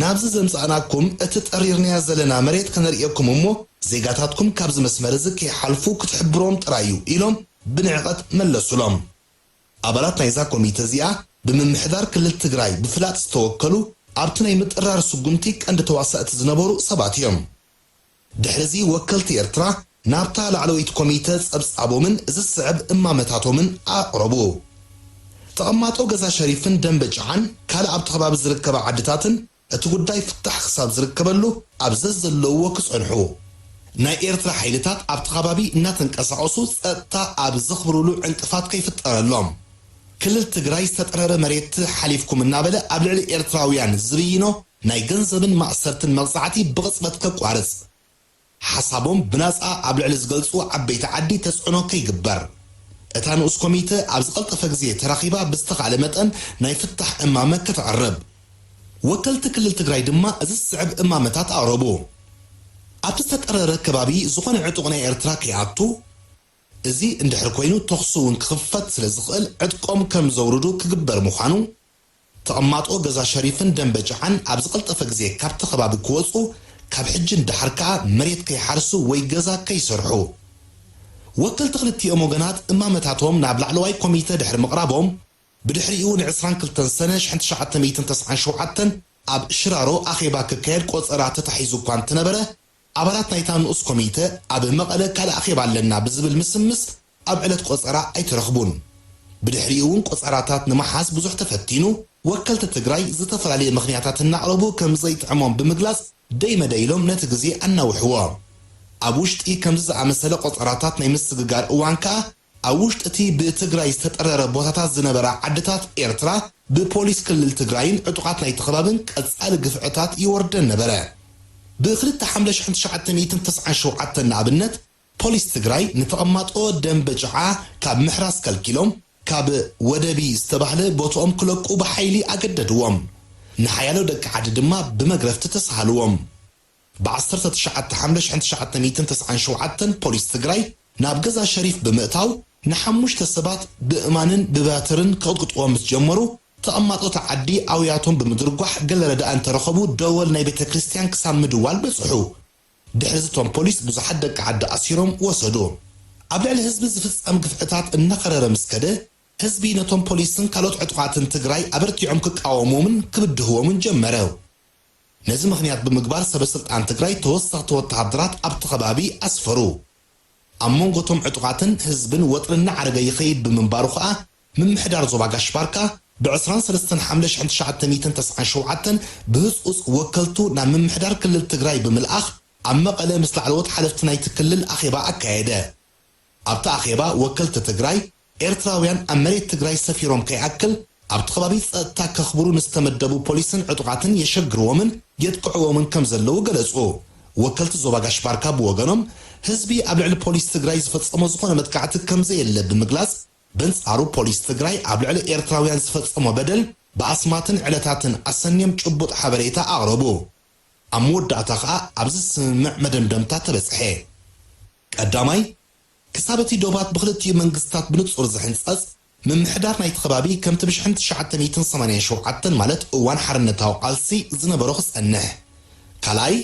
ናብዚ ዘምጻእናኩም እቲ ጠሪርናያ ዘለና መሬት ከነርእየኩም እሞ ዜጋታትኩም ካብዚ መስመር እዚ ከይሓልፉ ክትሕብሮም ጥራይ እዩ ኢሎም ብንዕቐት መለሱሎም። ኣባላት ናይዛ ኮሚተ እዚኣ ብምምሕዳር ክልል ትግራይ ብፍላጥ ዝተወከሉ ኣብቲ ናይ ምጥራር ስጉምቲ ቀንዲ ተዋሳእቲ ዝነበሩ ሰባት እዮም። ድሕርዚ ወከልቲ ኤርትራ ናብታ ላዕለወይቲ ኮሚተ ጸብጻቦምን ዝስዕብ እማመታቶምን ኣቕረቡ። ተቐማጦ ገዛ ሸሪፍን ደንበ ጭዓን ካልእ ኣብቲ ከባቢ ዝርከባ ዓድታትን እቲ ጉዳይ ፍታሕ ክሳብ ዝርከበሉ ኣብ ዘዘለውዎ ክጸንሑ ናይ ኤርትራ ሓይልታት ኣብቲ ከባቢ እናተንቀሳቐሱ ጸጥታ ኣብ ዘኽብሩሉ ዕንቅፋት ከይፍጠረሎም ክልል ትግራይ ዝተጠረረ መሬት ሓሊፍኩም እናበለ ኣብ ልዕሊ ኤርትራውያን ዝብይኖ ናይ ገንዘብን ማእሰርትን መቕጻዕቲ ብቕጽበት ከቋርጽ ሓሳቦም ብናጻ ኣብ ልዕሊ ዝገልጹ ዓበይቲ ዓዲ ተጽዕኖ ከይግበር እታ ንኡስ ኮሚተ ኣብ ዝቐልጠፈ ግዜ ተራኺባ ብዝተኻእለ መጠን ናይ ፍታሕ እማመ ከተቕርብ ወከልቲ ክልል ትግራይ ድማ እዚ ዝስዕብ እማመታት ኣቕረቡ። ኣብቲ ዝተጠረረ ከባቢ ዝኾነ ዕጡቕ ናይ ኤርትራ ከይኣቱ፣ እዚ እንድሕር ኮይኑ ተኹሲ እውን ክኽፈት ስለ ዝኽእል ዕጥቆም ከም ዘውርዱ ክግበር ምዃኑ፣ ተቐማጦ ገዛ ሸሪፍን ደንበ ጭዓን ኣብ ዝቐልጠፈ ግዜ ካብቲ ከባቢ ክወፁ፣ ካብ ሕጂ ንደሓር ከኣ መሬት ከይሓርሱ ወይ ገዛ ከይሰርሑ። ወከልቲ ክልቲኦም ወገናት እማመታቶም ናብ ላዕለዋይ ኮሚተ ድሕሪ ምቕራቦም፣ ብድሕሪኡ ን ዕስራን ክልተን ሰነ ሽሕን ትሽዓተ ሚእትን ተስዓን ሸውዓተን ኣብ ሽራሮ ኣኼባ ክካየድ ቆጸራ ተታሒዙ እኳ እንተነበረ፣ ኣባላት ናይታ ንኡስ ኮሚተ ኣብ መቐለ ካልእ ኣኼባ ኣለና ብዝብል ምስምስ ኣብ ዕለት ቆጸራ ኣይተረኽቡን። ብድሕሪኡ እውን ቆጸራታት ንምሓዝ ብዙሕ ተፈቲኑ፣ ወከልቲ ትግራይ ዝተፈላለየ ምኽንያታት እናቕረቡ ከም ዘይጥዕሞም ብምግላጽ ደይመደይ ኢሎም ነቲ ግዜ ኣናውሕዎ። ኣብ ውሽጢ ከምዚ ዝኣመሰለ ቆጸራታት ናይ ምስግጋር እዋን ከኣ ኣብ ውሽጢ እቲ ብትግራይ ዝተጠረረ ቦታታት ዝነበራ ዓድታት ኤርትራ ብፖሊስ ክልል ትግራይን ዕጡቓት ናይቲ ከባብን ቀጻሊ ግፍዕታት ይወርደን ነበረ። ብክልተ ሓምለ ሽሕን ትሽዓተ ሚእትን ተስዓን ሸውዓተን ንኣብነት ፖሊስ ትግራይ ንተቐማጦ ደንበ ጭዓ ካብ ምሕራስ ከልኪሎም ካብ ወደቢ ዝተባህለ ቦትኦም ክለቁ ብሓይሊ ኣገደድዎም። ንሓያሎ ደቂ ዓዲ ድማ ብመግረፍቲ ተሳሃልዎም። ብ ዓሰርተ ትሽዓተ ሓምለ ሽሕን ትሽዓተ ሚእትን ተስዓን ሸውዓተን ፖሊስ ትግራይ ናብ ገዛ ሸሪፍ ብምእታው ንሓሙሽተ ሰባት ብእማንን ብባትርን ከቕጥቅጥዎም ምስ ጀመሩ ተቐማጦ እቲ ዓዲ ኣውያቶም ብምድርጓሕ ገለ ረድኣ እንተረኸቡ ደወል ናይ ቤተ ክርስቲያን ክሳብ ምድዋል በጽሑ። ድሕሪ እዚ እቶም ፖሊስ ብዙሓት ደቂ ዓዲ ኣሲሮም ወሰዱ። ኣብ ልዕሊ ህዝቢ ዝፍጸም ግፍዕታት እናኸረረ ምስ ከደ ህዝቢ ነቶም ፖሊስን ካልኦት ዕጡቓትን ትግራይ ኣበርቲዖም ክቃወሞምን ክብድህዎምን ጀመረ። ነዚ ምኽንያት ብምግባር ሰበ ስልጣን ትግራይ ተወሰኽቲ ወተሃደራት ኣብቲ ከባቢ ኣስፈሩ። ኣብ መንጎ እቶም ዕጡቓትን ህዝብን ወጥሪ እናዓረገ ይኸይድ ብምንባሩ ከኣ ምምሕዳር ዞባ ጋሽ ባርካ ብ ዕስራን ሰለስተን ሓምለ ሽሕን ትሽዓተ ሚእትን ተስዓን ሸውዓተን ብህጹጽ ወከልቱ ናብ ምምሕዳር ክልል ትግራይ ብምልኣኽ ኣብ መቐለ ምስ ላዕለዎት ሓለፍቲ ናይቲ ክልል ኣኼባ ኣካየደ። ኣብቲ ኣኼባ ወከልቲ ትግራይ፣ ኤርትራውያን ኣብ መሬት ትግራይ ሰፊሮም ከይኣክል ኣብቲ ከባቢ ጸጥታ ከኽብሩ ንዝተመደቡ ፖሊስን ዕጡቓትን የሸግርዎምን የጥቅዕዎምን ከም ዘለዉ ገለጹ። ወከልቲ ዞባ ጋሽ ባርካ ብወገኖም፣ ህዝቢ ኣብ ልዕሊ ፖሊስ ትግራይ ዝፈጸሞ ዝኾነ መጥቃዕቲ ከም ዘየለ ብምግላጽ፣ በንጻሩ ፖሊስ ትግራይ ኣብ ልዕሊ ኤርትራውያን ዝፈጸሞ በደል ብኣስማትን ዕለታትን ኣሰንዮም ጭቡጥ ሓበሬታ ኣቕረቡ። ኣብ መወዳእታ ኸኣ ኣብዚ ስምምዕ መደምደምታ ተበጽሐ። ቀዳማይ፣ ክሳብ እቲ ዶባት ብክልቲኡ መንግስታት ብንጹር ዝሕንጸጽ፣ ምምሕዳር ናይቲ ከባቢ ከምቲ ብሽሕን ትሽዓተ ሚእትን ሰማንያን ሸውዓተን ማለት እዋን ሓርነታዊ ቃልሲ ዝነበሮ ክጸንሕ። ካልኣይ፣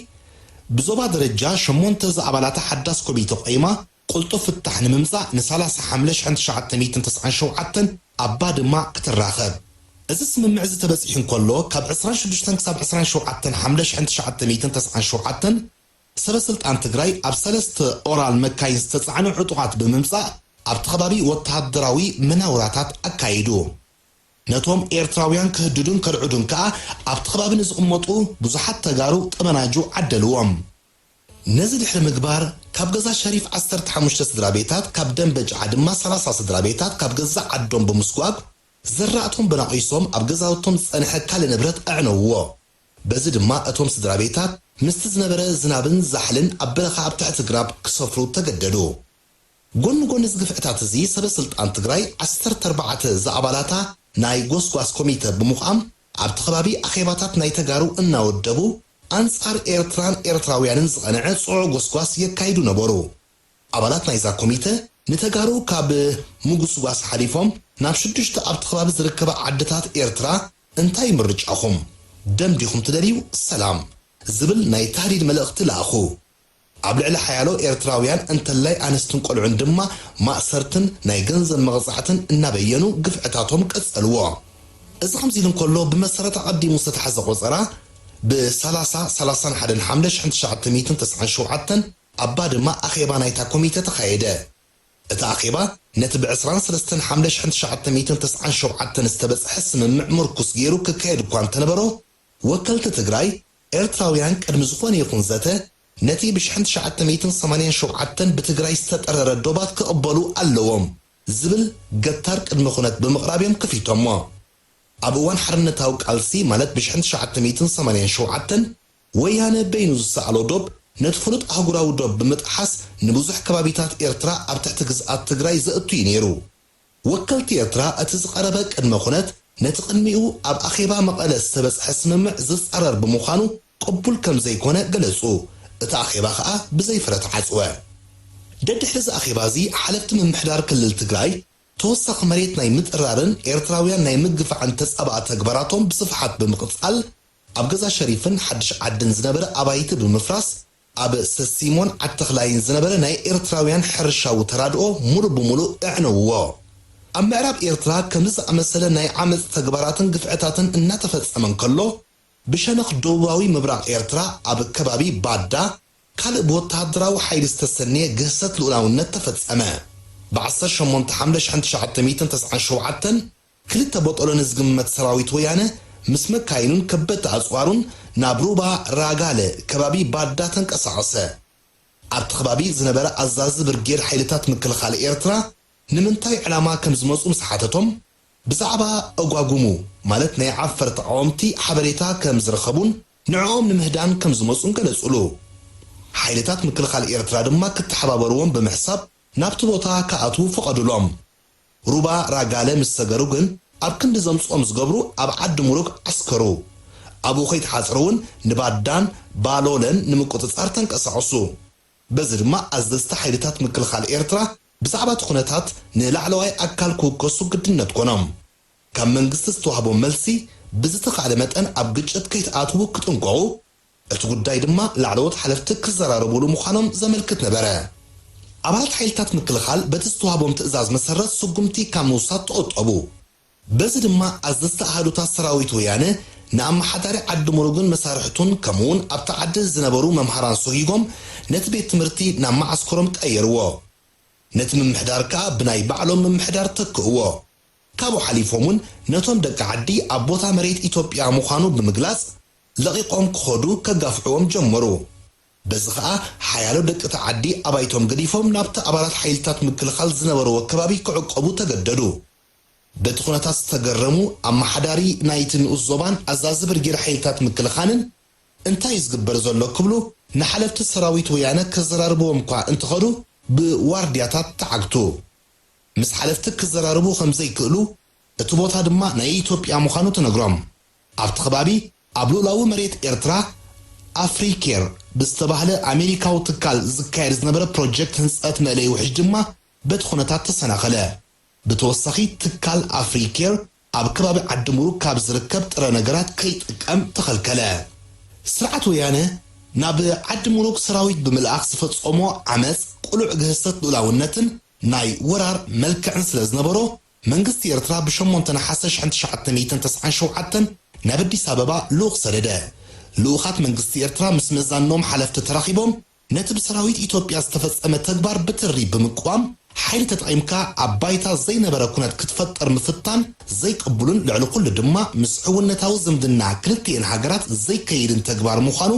ብዞባ ደረጃ ሸሞንተ ዝኣባላታ ሓዳስ ኮሚተ ቆይማ ቅልጡፍ ፍታሕ ንምምጻእ ንሳላሳ ሓምለ ሽሕን ትሽዓተ ሚእትን ተስዓን ሸውዓተን ኣብ ባድማ ክትራኸብ። እዚ ስምምዕ እዚ ተበጺሑ እንከሎ፣ ካብ ዕስራን ሽዱሽተን ክሳብ ዕስራን ሸውዓተን ሓምለ ሽሕን ትሽዓተ ሚእትን ተስዓን ሸውዓተን ሰበ ስልጣን ትግራይ ኣብ ሰለስተ ኦራል መካይን ዝተጻዕኑ ዕጡቓት ብምምጻእ ኣብቲ ከባቢ ወተሃደራዊ መናውራታት ኣካይዱ። ነቶም ኤርትራውያን ክህድዱን ከርዕዱን ከኣ ኣብቲ ከባቢ ንዝቕመጡ ብዙሓት ተጋሩ ጠመናጁ ዓደልዎም። ነዚ ድሕሪ ምግባር ካብ ገዛ ሸሪፍ ዓሰርተ ሓሙሽተ ስድራ ቤታት፣ ካብ ደንበጫዓ ድማ ሰላሳ ስድራ ቤታት ካብ ገዛ ዓዶም ብምስጓግ ዘራእቶም በናቒሶም ኣብ ገዛውቶም ዝጸንሐ ካልእ ንብረት ኣዕነውዎ። በዚ ድማ እቶም ስድራ ቤታት ምስቲ ዝነበረ ዝናብን ዛሕልን ኣብ በረኻ ኣብ ትሕቲ ግራብ ክሰፍሩ ተገደዱ። ጎኒ ጎኒ እዚ ግፍዕታት እዚ ሰበ ስልጣን ትግራይ ዓሰርተ ኣርባዕተ ዝኣባላታ ናይ ጎስጓስ ኮሚተ ብምዃም ኣብቲ ከባቢ ኣኼባታት ናይ ተጋሩ እናወደቡ ኣንጻር ኤርትራን ኤርትራውያንን ዝቐንዐ ጽዑቕ ጎስጓስ የካይዱ ነበሩ። ኣባላት ናይዛ ኮሚተ ንተጋሩ ካብ ምጉስጓስ ሓሊፎም ናብ ሽዱሽተ ኣብቲ ከባቢ ዝርከባ ዓድታት ኤርትራ እንታይ ምርጫኹም? ደም ዲኹም ትደልዩ? ሰላም ዝብል ናይ ታህዲድ መልእኽቲ ለኣኹ። ኣብ ልዕሊ ሓያሎ ኤርትራውያን እንተላይ ኣንስትን ቆልዑን ድማ ማእሰርትን ናይ ገንዘብ መቕጻዕትን እናበየኑ ግፍዕታቶም ቀጸልዎ። እዚ ከምዚ ኢሉ እንከሎ ብመሰረት ኣቐዲሙ ዝተታሕዘ ቆጸራ ብ ሰላሳ፣ ሰላሳን ሓደን ሓምለ ሽሕን ትሽዓተ ሚእትን ተስዓን ሸውዓተን ኣብ ባድማ ኣኼባ ናይታ ኮሚተ ተኻየደ። እቲ ኣኼባ ነቲ ብ ዕስራን ሰለስተን ሓምለ ሽሕን ትሽዓተ ሚእትን ተስዓን ሸውዓተን ዝተበጽሐ ስምምዕ ምርኩስ ገይሩ ክካየድ እኳ እንተነበሮ፣ ወከልቲ ትግራይ፣ ኤርትራውያን ቅድሚ ዝኾነ ይኹን ዘተ ነቲ ብ ሽሕን ትሽዓተ ሚእትን ሰማንያን ሸውዓተን ብትግራይ ዝተጠረረ ዶባት ክቕበሉ ኣለዎም ዝብል ገታር ቅድመ ኩነት ብምቕራብ እዮም ከፊቶሞ። ኣብ እዋን ሓርነታዊ ቃልሲ ማለት ብ ሽሕን ትሽዓተ ሚእትን ሰማንያን ሸውዓተን ወያነ በይኑ ዝሰኣሎ ዶብ ነቲ ፍሉጥ ኣህጉራዊ ዶብ ብምጥሓስ ንብዙሕ ከባቢታት ኤርትራ ኣብ ትሕቲ ግዝኣት ትግራይ ዘእቱ እዩ ነይሩ። ወከልቲ ኤርትራ እቲ ዝቐረበ ቅድመ ኩነት ነቲ ቅድሚኡ ኣብ ኣኼባ መቐለ ዝተበጽሐ ስምምዕ ዝጻረር ብምዃኑ ቅቡል ከም ዘይኮነ ገለጹ። እቲ ኣኼባ ከኣ ብዘይ ፍረ ተዓጽወ። ደድሕሪ እዚ ኣኼባ እዚ ሓለፍቲ ምምሕዳር ክልል ትግራይ ተወሳኺ መሬት ናይ ምጥራርን ኤርትራውያን ናይ ምግፋዕን ተጻብኣ ተግባራቶም ብስፍሓት ብምቕጻል ኣብ ገዛ ሸሪፍን ሓድሽ ዓድን ዝነበረ ኣባይቲ ብምፍራስ ኣብ ሰሲሞን ዓተኽላይን ዝነበረ ናይ ኤርትራውያን ሕርሻዊ ተራድኦ ሙሉእ ብሙሉእ ኣዕነውዎ። ኣብ ምዕራብ ኤርትራ ከምዚ ዝኣመሰለ ናይ ዓመጽ ተግባራትን ግፍዕታትን እናተፈጸመ እንከሎ፣ ብሸነኽ ደቡባዊ ምብራቕ ኤርትራ ኣብ ከባቢ ባዳ ካልእ ብወተሃደራዊ ሓይሊ ዝተሰነየ ግህሰት ልኡላውነት ተፈጸመ። ብ ዓሰርተ ሸሞንተ ሓምለ ሽሕን ትሽዓተ ሚእትን ተስዓን ሸውዓተን ክልተ በጦሎኒ ዝግመት ሰራዊት ወያነ ምስ መካይኑን ከበድቲ ኣጽዋሩን ናብ ሩባ ራጋለ ከባቢ ባዳ ተንቀሳቐሰ። ኣብቲ ከባቢ ዝነበረ ኣዛዚ ብርጌድ ሓይልታት ምክልኻል ኤርትራ ንምንታይ ዕላማ ከም ዝመጹ ምስ ሓተቶም፣ ብዛዕባ እጓጉሙ፣ ማለት ናይ ዓፈር ተቓወምቲ ሓበሬታ ከም ዝረኸቡን ንዕኦም ንምህዳን ከም ዝመጹን ገለጹሉ። ሓይልታት ምክልኻል ኤርትራ ድማ ክተሓባበርዎም ብምሕሳብ ናብቲ ቦታ ክኣትዉ ፈቐዱሎም። ሩባ ራጋለ ምስ ሰገሩ ግን ኣብ ክንዲ ዘምጽኦም ዝገብሩ ኣብ ዓዲ ሙሩግ ዓስከሩ። ኣብኡ ከይተሓጽሩ እውን ንባዳን ባሎለን ንምቁጽጻር ተንቀሳቐሱ። በዚ ድማ ኣዘዝቲ ሓይልታት ምክልኻል ኤርትራ ብዛዕባ እቲ ኩነታት ንላዕለዋይ ኣካል ክውከሱ ግድነት ኮኖም። ካብ መንግስቲ ዝተዋህቦም መልሲ ብዝተኻእለ መጠን ኣብ ግጭት ከይትኣትዉ ክጥንቀቑ፣ እቲ ጉዳይ ድማ ላዕለዎት ሓለፍቲ ክዘራረቡሉ ምዃኖም ዘመልክት ነበረ። ኣባላት ሓይልታት ምክልኻል በቲ ዝተዋህቦም ትእዛዝ መሰረት ስጉምቲ ካብ ምውሳድ ተቖጠቡ። በዚ ድማ ኣዘዝቲ ኣሃዱታት ሰራዊት ወያነ ንኣመሓዳሪ ዓዲ ሙሩግን መሳርሕቱን ከምኡውን ኣብቲ ዓዲ ዝነበሩ መምሃራን ሰጒጎም ነቲ ቤት ትምህርቲ ናብ መዓስከሮም ቀየርዎ። ነቲ ምምሕዳር ከኣ ብናይ ባዕሎም ምምሕዳር ተክእዎ። ካብኡ ሓሊፎም እውን ነቶም ደቂ ዓዲ ኣብ ቦታ መሬት ኢትዮጵያ ምዃኑ ብምግላጽ ለቒቖም ክኸዱ ከጋፍዕዎም ጀመሩ። በዚ ኸኣ ሓያሎ ደቂ እቲ ዓዲ ኣባይቶም ገዲፎም ናብቲ ኣባላት ሓይልታት ምክልኻል ዝነበርዎ ከባቢ ክዕቆቡ ተገደዱ። በቲ ኩነታት ዝተገረሙ ኣመሓዳሪ ናይቲ ንኡስ ዞባን ኣዛዚ ብርጌድ ሓይልታት ምክልኻልን እንታይ እዩ ዝግበር ዘሎ ክብሉ ንሓለፍቲ ሰራዊት ወያነ ከዘራርብዎም እኳ እንተኸዱ ብዋርድያታት ተዓግቱ። ምስ ሓለፍቲ ክዘራርቡ ከም ዘይክእሉ እቲ ቦታ ድማ ናይ ኢትዮጵያ ምዃኑ ተነግሮም። ኣብቲ ከባቢ ኣብ ልኡላዊ መሬት ኤርትራ ኣፍሪኬር ብዝተባህለ ኣሜሪካዊ ትካል ዝካየድ ዝነበረ ፕሮጀክት ህንጸት መእለዪ ውሕጅ ድማ በቲ ኩነታት ተሰናኸለ። ብተወሳኺ ትካል ኣፍሪኬር ኣብ ከባቢ ዓዲ ሙሩግ ካብ ዝርከብ ጥረ ነገራት ከይጥቀም ተኸልከለ። ስርዓት ወያነ ናብ ዓዲ ሙሩግ ሰራዊት ብምልኣኽ ዝፈጸሞ ዓመጽ ቅሉዕ ግህሰት ልኡላውነትን ናይ ወራር መልክዕን ስለ ዝነበሮ መንግስቲ ኤርትራ ብ8 ነሓሰ ሽ997 ናብ ኣዲስ ኣበባ ልኡኽ ሰደደ። ልኡኻት መንግስቲ ኤርትራ ምስ መዛኖም ሓለፍቲ ተራኺቦም ነቲ ብሰራዊት ኢትዮጵያ ዝተፈጸመ ተግባር ብትሪ ብምቅዋም ሓይሊ ተጠቒምካ ኣብ ባይታ ዘይነበረ ኩነት ክትፈጥር ምፍታን ዘይቅቡልን ልዕሊ ኩሉ ድማ ምስ ሕውነታዊ ዝምድና ክልቲኤን ሃገራት ዘይከይድን ተግባር ምዃኑ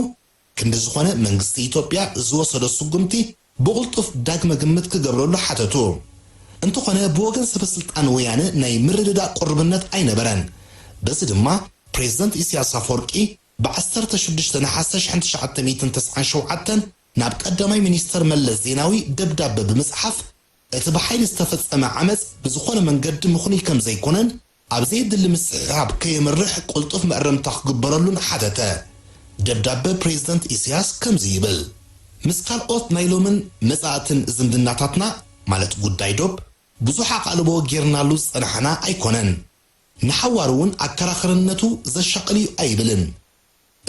ክንዲ ዝኾነ መንግስቲ ኢትዮጵያ ዝወሰዶ ስጉምቲ ብቕልጡፍ ዳግመ ግምት ክገብረሉ ሓተቱ። እንተኾነ ብወገን ሰበ ስልጣን ወያነ ናይ ምርድዳእ ቅሩብነት ኣይነበረን። በዚ ድማ ፕሬዝደንት ኢሳያስ ኣፈወርቂ ብ16 ነሓሰ ሽ997 ናብ ቀዳማይ ሚኒስተር መለስ ዜናዊ ደብዳበ ብምጽሓፍ እቲ ብሓይሊ ዝተፈጸመ ዓመጽ ብዝኾነ መንገዲ ምኽኑይ ከም ዘይኮነን ኣብ ዘየድሊ ምስሕሓብ ከየምርሕ ቅልጡፍ መእረምታ ክግበረሉን ሓተተ። ደብዳበ ፕሬዝደንት ኢሳያስ ከምዚ ይብል። ምስ ካልኦት ናይ ሎምን መጻእትን ዝምድናታትና ማለት ጉዳይ ዶብ ብዙሕ ኣቓልቦ ጌርናሉ ዝጸናሕና ኣይኮነን። ንሓዋሩ እውን ኣከራኽርነቱ ዘሻቕል እዩ ኣይብልን።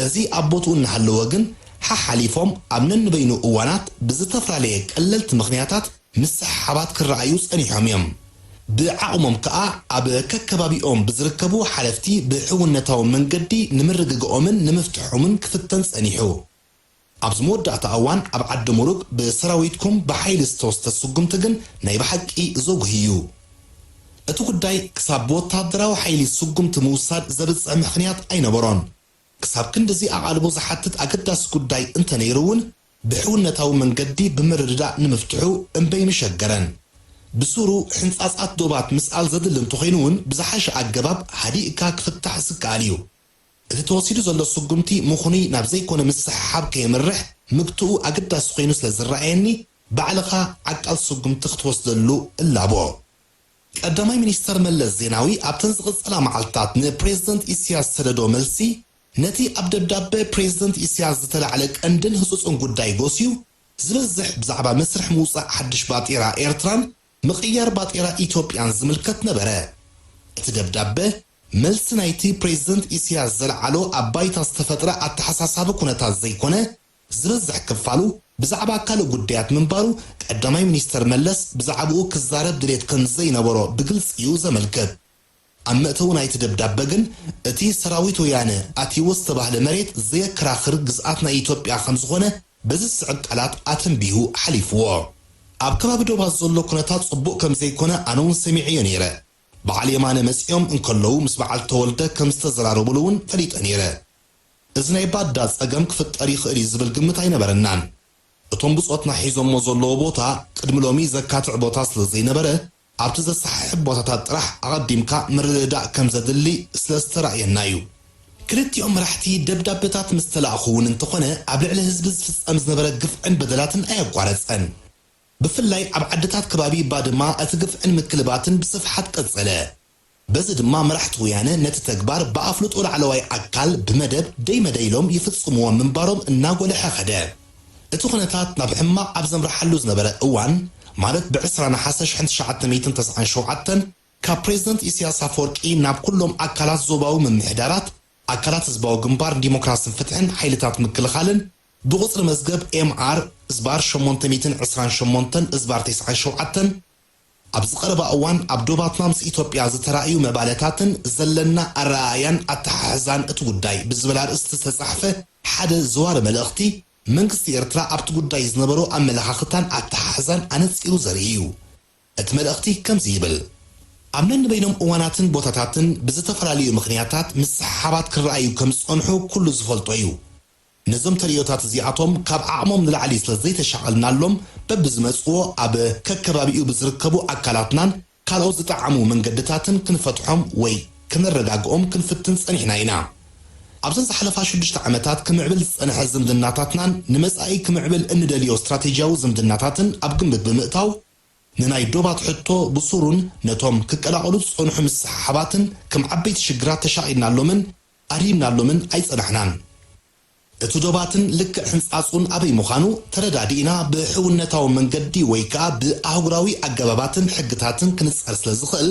እዚ ኣብ ቦትኡ እናሃለወ ግን ሓሓሊፎም ኣብ ነንበይኑ እዋናት ብዝተፈላለየ ቀለልቲ ምኽንያታት ምስሕሓባት ክረኣዩ ጸኒሖም እዮም። ብዓቕሞም ከኣ ኣብ ከከባቢኦም ብዝርከቡ ሓለፍቲ ብሕውነታዊ መንገዲ ንምርግግኦምን ንምፍትሖምን ክፍተን ጸኒሑ። ኣብዚ መወዳእታ እዋን ኣብ ዓዲ ሙሩግ ብሰራዊትኩም ብሓይሊ ዝተወስደ ስጉምቲ ግን ናይ ብሓቂ ዘጉሂ እዩ። እቲ ጉዳይ ክሳብ ብወታደራዊ ሓይሊ ስጉምቲ ምውሳድ ዘብጽሕ ምኽንያት ኣይነበሮን። ክሳብ ክንድዚ ኣቓልቦ ዝሓትት ኣገዳሲ ጉዳይ እንተነይሩ እውን ብሕውነታዊ መንገዲ ብምርድዳእ ንምፍትሑ እምበይ ምሸገረን። ብሱሩ ሕንጻጻት ዶባት ምስኣል ዘድሊ እንተኾይኑ እውን ብዝሓሸ ኣገባብ ሃዲእካ ክፍታሕ ዝከኣል እዩ። እቲ ተወሲዱ ዘሎ ስጉምቲ ምኹኑይ ናብ ዘይኮነ ምስሕሓብ ከየምርሕ ምግትኡ ኣገዳሲ ኮይኑ ስለ ዝረኣየኒ ባዕልኻ ዓቃል ስጉምቲ ክትወስደሉ እላቦ። ቀዳማይ ሚኒስተር መለስ ዜናዊ ኣብተን ዝቕጸላ መዓልትታት ንፕሬዝደንት ኢሳያስ ዝሰደዶ መልሲ ነቲ ኣብ ደብዳበ ፕሬዝደንት ኢሳያስ ዝተላዕለ ቀንድን ህጹጽን ጉዳይ ጎስዩ ዝበዝሕ ብዛዕባ መስርሕ ምውጻእ ሓድሽ ባጤራ ኤርትራን ምቕያር ባጤራ ኢትዮጵያን ዝምልከት ነበረ። እቲ ደብዳበ መልሲ ናይቲ ፕሬዝደንት ኢሳያስ ዘልዓሎ ኣብ ባይታ ዝተፈጥረ ኣተሓሳሳቢ ኩነታት ዘይኮነ ዝበዝሕ ክፋሉ ብዛዕባ ካልእ ጉዳያት ምንባሩ ቀዳማይ ሚኒስተር መለስ ብዛዕባኡ ክዛረብ ድሌት ከም ዘይነበሮ ብግልጺ እዩ ዘመልክት። ኣብ መእተዊ ናይቲ ደብዳበ ግን እቲ ሰራዊት ወያነ ኣትይዎ ዝተባህለ መሬት ዘየከራኽር ግዝኣት ናይ ኢትዮጵያ ከም ዝኾነ በዚ ዝስዕብ ቃላት ኣተንቢሁ ሓሊፍዎ። ኣብ ከባቢ ዶባት ዘሎ ኩነታት ጽቡቕ ከም ዘይኮነ ኣነ እውን ሰሚዐዮ ነይረ። በዓል የማነ መጺኦም እንከለዉ ምስ በዓል ተወልደ ከም ዝተዘራረቡሉ እውን ፈሊጠ ነይረ። እዚ ናይ ባዳ ጸገም ክፍጠር ይኽእል እዩ ዝብል ግምት ኣይነበረናን። እቶም ብጾትና ሒዞሞ ዘለዉ ቦታ ቅድሚ ሎሚ ዘካትዕ ቦታ ስለ ዘይነበረ ኣብቲ ዘሰሓሕብ ቦታታት ጥራሕ ኣቐዲምካ ምርድዳእ ከም ዘድሊ ስለ ዝተራእየና እዩ። ክልቲኦም መራሕቲ ደብዳበታት ምስ ተላእኹ እውን እንተኾነ ኣብ ልዕሊ ህዝቢ ዝፍጸም ዝነበረ ግፍዕን በደላትን ኣየቋረጸን። ብፍላይ ኣብ ዓድታት ከባቢ ባድማ እቲ ግፍዕን ምክልባትን ብስፍሓት ቀጸለ። በዚ ድማ መራሕቲ ወያነ ነቲ ተግባር ብኣፍልጦ ላዕለዋይ ኣካል ብመደብ ደይ መደይ ኢሎም ይፍጽምዎ ምንባሮም እናጎልሐ ኸደ። እቲ ኩነታት ናብ ሕማቕ ኣብ ዘምርሓሉ ዝነበረ እዋን ማለት ብ20 ነሓሰ ሽ997 ካብ ፕሬዝደንት ኢሳያስ ኣፈወርቂ ናብ ኩሎም ኣካላት ዞባዊ ምምሕዳራት ኣካላት ህዝባዊ ግንባር ንዲሞክራስን ፍትሕን ሓይልታት ምክልኻልን ብቁጽሪ መዝገብ M R ዝባር 828 ዝባር 97 ኣብዚ ቀረባ እዋን ኣብ ዶባትና ምስ ኢትዮጵያ ዝተራእዩ መባለታትን ዘለና ኣረኣእያን ኣተሓሕዛን እቲ ጉዳይ ብዝብል ኣርእስቲ ዝተጻሕፈ ሓደ ዘዋሪ መልእኽቲ መንግስቲ ኤርትራ ኣብቲ ጉዳይ ዝነበሮ ኣመለኻኽታን ኣተሓሕዛን ኣነጺሩ ዘርኢ እዩ። እቲ መልእኽቲ ከምዚ ይብል። ኣብ ነንበይኖም እዋናትን ቦታታትን ብዝተፈላለዩ ምኽንያታት ምስሕሓባት ክረኣዩ ከም ዝጸንሑ ኩሉ ዝፈልጦ እዩ። ነዞም ተርእዮታት እዚኣቶም ካብ ዓቕሞም ንላዕሊ ስለ ዘይተሻቐልናሎም፣ በብዝመጽዎ ኣብ ከከባቢኡ ብዝርከቡ ኣካላትናን ካልኦት ዝጠዓሙ መንገድታትን ክንፈትሖም ወይ ክነረጋግኦም ክንፍትን ጸኒሕና ኢና። ኣብዘን ዝሓለፋ ሽዱሽተ ዓመታት ክምዕብል ዝጸንሐ ዝምድናታትናን ንመጻኢ ክምዕብል እንደልዮ ስትራቴጂያዊ ዝምድናታትን ኣብ ግምት ብምእታው፣ ንናይ ዶባት ሕቶ ብሱሩን ነቶም ክቀላቐሉ ዝጸንሑ ምስሕሓባትን ከም ዓበይቲ ሽግራት ተሻቒልናሎምን ኣድሂምናሎምን ኣይጸናሕናን። እቲ ዶባትን ልክዕ ሕንጻጹን ኣበይ ምዃኑ ተረዳዲእና ብሕውነታዊ መንገዲ ወይ ከኣ ብኣህጉራዊ ኣገባባትን ሕግታትን ክንጸር ስለ ዝኽእል፣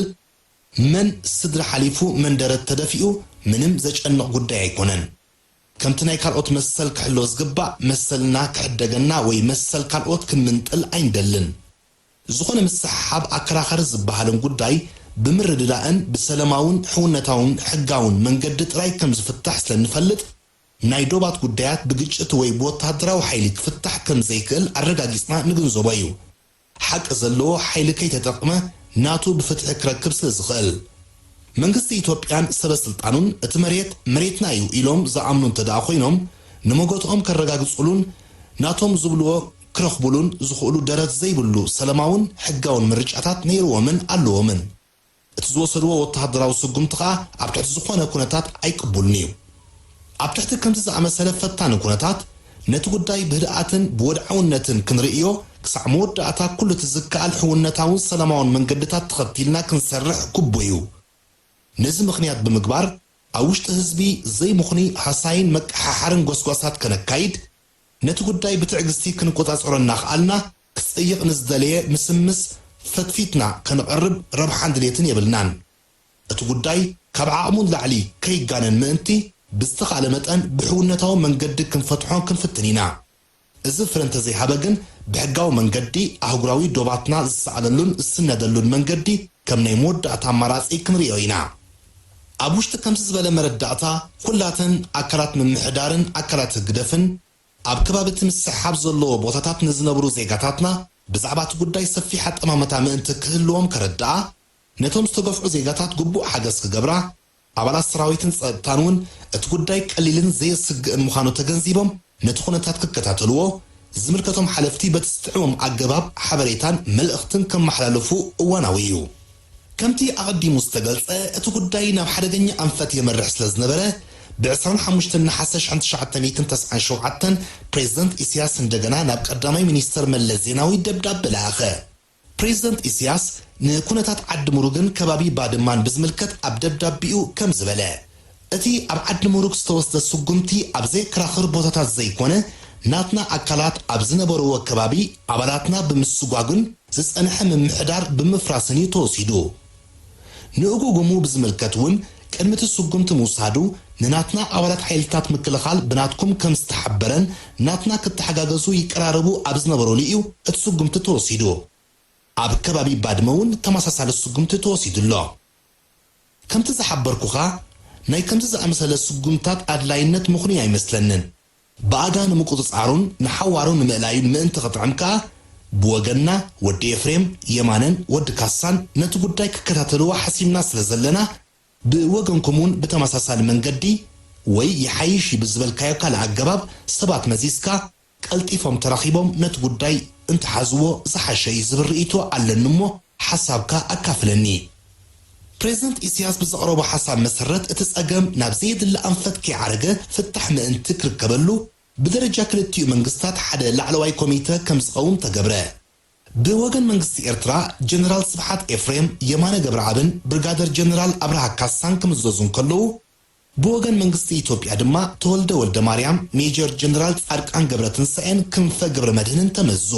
መን ስድሪ ሓሊፉ መን ደረት ተደፊኡ ምንም ዘጨንቕ ጉዳይ ኣይኮነን። ከምቲ ናይ ካልኦት መሰል ክሕሎ ዝግባእ መሰልና ክሕደገና ወይ መሰል ካልኦት ክንምንጥል ኣይንደልን። ዝኾነ ምስሕሓብ ኣከራኻሪ ዝበሃልን ጉዳይ ብምርድዳእን ብሰለማውን ሕውነታውን ሕጋውን መንገዲ ጥራይ ከም ዝፍታሕ ስለ እንፈልጥ፣ ናይ ዶባት ጉዳያት ብግጭት ወይ ብወተሃደራዊ ሓይሊ ክፍታሕ ከም ዘይክእል ኣረጋጊጽና ንግንዘቦ እዩ። ሓቂ ዘለዎ ሓይሊ ከይተጠቕመ ናቱ ብፍትሒ ክረክብ ስለ ዝኽእል። መንግስቲ ኢትዮጵያን ሰበ ስልጣኑን እቲ መሬት መሬትና እዩ ኢሎም ዝኣምኑ እንተ ደኣ ኮይኖም፣ ንመጎትኦም ከረጋግጹሉን ናቶም ዝብልዎ ክረኽቡሉን ዝኽእሉ ደረት ዘይብሉ ሰለማውን ሕጋውን ምርጫታት ነይርዎምን ኣለዎምን። እቲ ዝወሰድዎ ወተሃደራዊ ስጉምቲ ከኣ ኣብ ትሕቲ ዝኾነ ኩነታት ኣይቅቡልን እዩ። ኣብ ትሕቲ ከምዚ ዝኣመሰለ ፈታኒ ኩነታት፣ ነቲ ጉዳይ ብህድኣትን ብወድዓውነትን ክንርእዮ፣ ክሳዕ መወዳእታ ኩሉ እቲ ዝከኣል ሕውነታውን ሰላማውን መንገድታት ተኸቲልና ክንሰርሕ ግቡእ እዩ። ነዚ ምኽንያት ብምግባር፣ ኣብ ውሽጢ ህዝቢ ዘይምኽኑይ ሃሳይን መቀሓሓርን ጎስጓሳት ከነካይድ፣ ነቲ ጉዳይ ብትዕግስቲ ክንቆጻጸሮ እናኸኣልና፣ ክጸይቕ ንዝደለየ ምስምስ ፈትፊትና ከነቐርብ ረብሓን ድሌትን የብልናን። እቲ ጉዳይ ካብ ዓቕሙ ንላዕሊ ከይጋነን ምእንቲ፣ ብዝተኻእለ መጠን ብሕውነታዊ መንገዲ ክንፈትሖ ክንፍትን ኢና። እዚ ፍረ እንተዘይሃበ ግን፣ ብሕጋዊ መንገዲ ኣህጉራዊ ዶባትና ዝሰኣለሉን ዝስነደሉን መንገዲ ከም ናይ መወዳእታ ኣማራጺ ክንርእዮ ኢና። ኣብ ውሽጢ ከምዚ ዝበለ መረዳእታ፣ ኩላተን ኣካላት ምምሕዳርን ኣካላት ህግደፍን ኣብ ከባቢ እቲ ምስሕሓብ ዘለዎ ቦታታት ንዝነብሩ ዜጋታትና ብዛዕባ እቲ ጉዳይ ሰፊሕ ኣጠማምታ ምእንቲ ክህልዎም ከረድኣ፣ ነቶም ዝተገፍዑ ዜጋታት ግቡእ ሓገዝ ክገብራ፣ ኣባላት ሰራዊትን ጸጥታን እውን እቲ ጉዳይ ቀሊልን ዘየስግእን ምዃኑ ተገንዚቦም ነቲ ኩነታት ክከታተልዎ፣ ዝምልከቶም ሓለፍቲ በቲ ዝጥዕሞም ኣገባብ ሓበሬታን መልእኽትን ከመሓላልፉ እዋናዊ እዩ። ከምቲ ኣቐዲሙ ዝተገልጸ፣ እቲ ጉዳይ ናብ ሓደገኛ ኣንፈት የመርሕ ስለ ዝነበረ፣ ብ ዕስራን ሓሙሽተን ነሓሰ ሽሕን ትሽዓተ ሚእትን ተስዓን ሸውዓተን ፕሬዝደንት ኢሳያስ እንደገና ናብ ቀዳማይ ሚኒስተር መለስ ዜናዊ ደብዳበ ለኣኸ። ፕሬዝደንት ኢሳያስ ንኩነታት ዓዲ ሙሩግን ከባቢ ባድማን ብዝምልከት ኣብ ደብዳቤኡ ከም ዝበለ፣ እቲ ኣብ ዓዲ ሙሩግ ዝተወስደ ስጉምቲ ኣብ ዘየከራኽር ቦታታት ዘይኮነ፣ ናትና ኣካላት ኣብ ዝነበርዎ ከባቢ ኣባላትና ብምስጓግን ዝጸንሐ ምምሕዳር ብምፍራስን እዩ ተወሲዱ። ንእጉጉሙ ብዝምልከት እውን ቅድሚ እቲ ስጉምቲ ምውሳዱ ንናትና ኣባላት ሓይልታት ምክልኻል ብናትኩም ከም ዝተሓበረን ናትና ክተሓጋገዙ ይቀራረቡ ኣብ ዝነበሩሉ እዩ እቲ ስጉምቲ ተወሲዱ። ኣብ ከባቢ ባድመ እውን ተመሳሳሊ ስጉምቲ ተወሲዱ ኣሎ። ከምቲ ዝሓበርኩኻ፣ ናይ ከምዚ ዝኣመሰለ ስጉምታት ኣድላይነት ምኽኑይ ኣይመስለንን። ብኣጋ ንምቁጽጻሩን ንሓዋሩ ንምእላዩን ምእንቲ ክጥዕም ከኣ፣ ብወገንና ወዲ ኤፍሬም፣ የማነን ወዲ ካሳን ነቲ ጉዳይ ክከታተልዎ ሓሲብና ስለ ዘለና፣ ብወገንኩም እውን ብተመሳሳሊ መንገዲ ወይ ይሓይሽ እዩ ብዝበልካዮ ካልእ ኣገባብ ሰባት መዚዝካ፣ ቀልጢፎም ተራኺቦም ነቲ ጉዳይ እንተሓዝዎ ዝሓሸ እዩ ዝብል ርእይቶ ኣለኒ እሞ ሓሳብካ ኣካፍለኒ። ፕሬዝደንት ኢሳያስ ብዘቕረቦ ሓሳብ መሰረት እቲ ጸገም ናብ ዘየድሊ ኣንፈት ከይዓረገ ፍታሕ ምእንቲ ክርከበሉ ብደረጃ ክልቲኡ መንግስታት ሓደ ላዕለዋይ ኮሚተ ከም ዝኸውን ተገብረ። ብወገን መንግስቲ ኤርትራ ጀነራል ስብሓት ኤፍሬም፣ የማነ ገብረኣብን ብርጋደር ጀነራል ኣብርሃ ካሳን ክምዘዙ እንከለዉ፣ ብወገን መንግስቲ ኢትዮጵያ ድማ ተወልደ ወልደማርያም፣ ሜጀር ጀነራል ጻድቃን ገብረትንሳኤን ክንፈ ገብረመድህንን ተመዙ።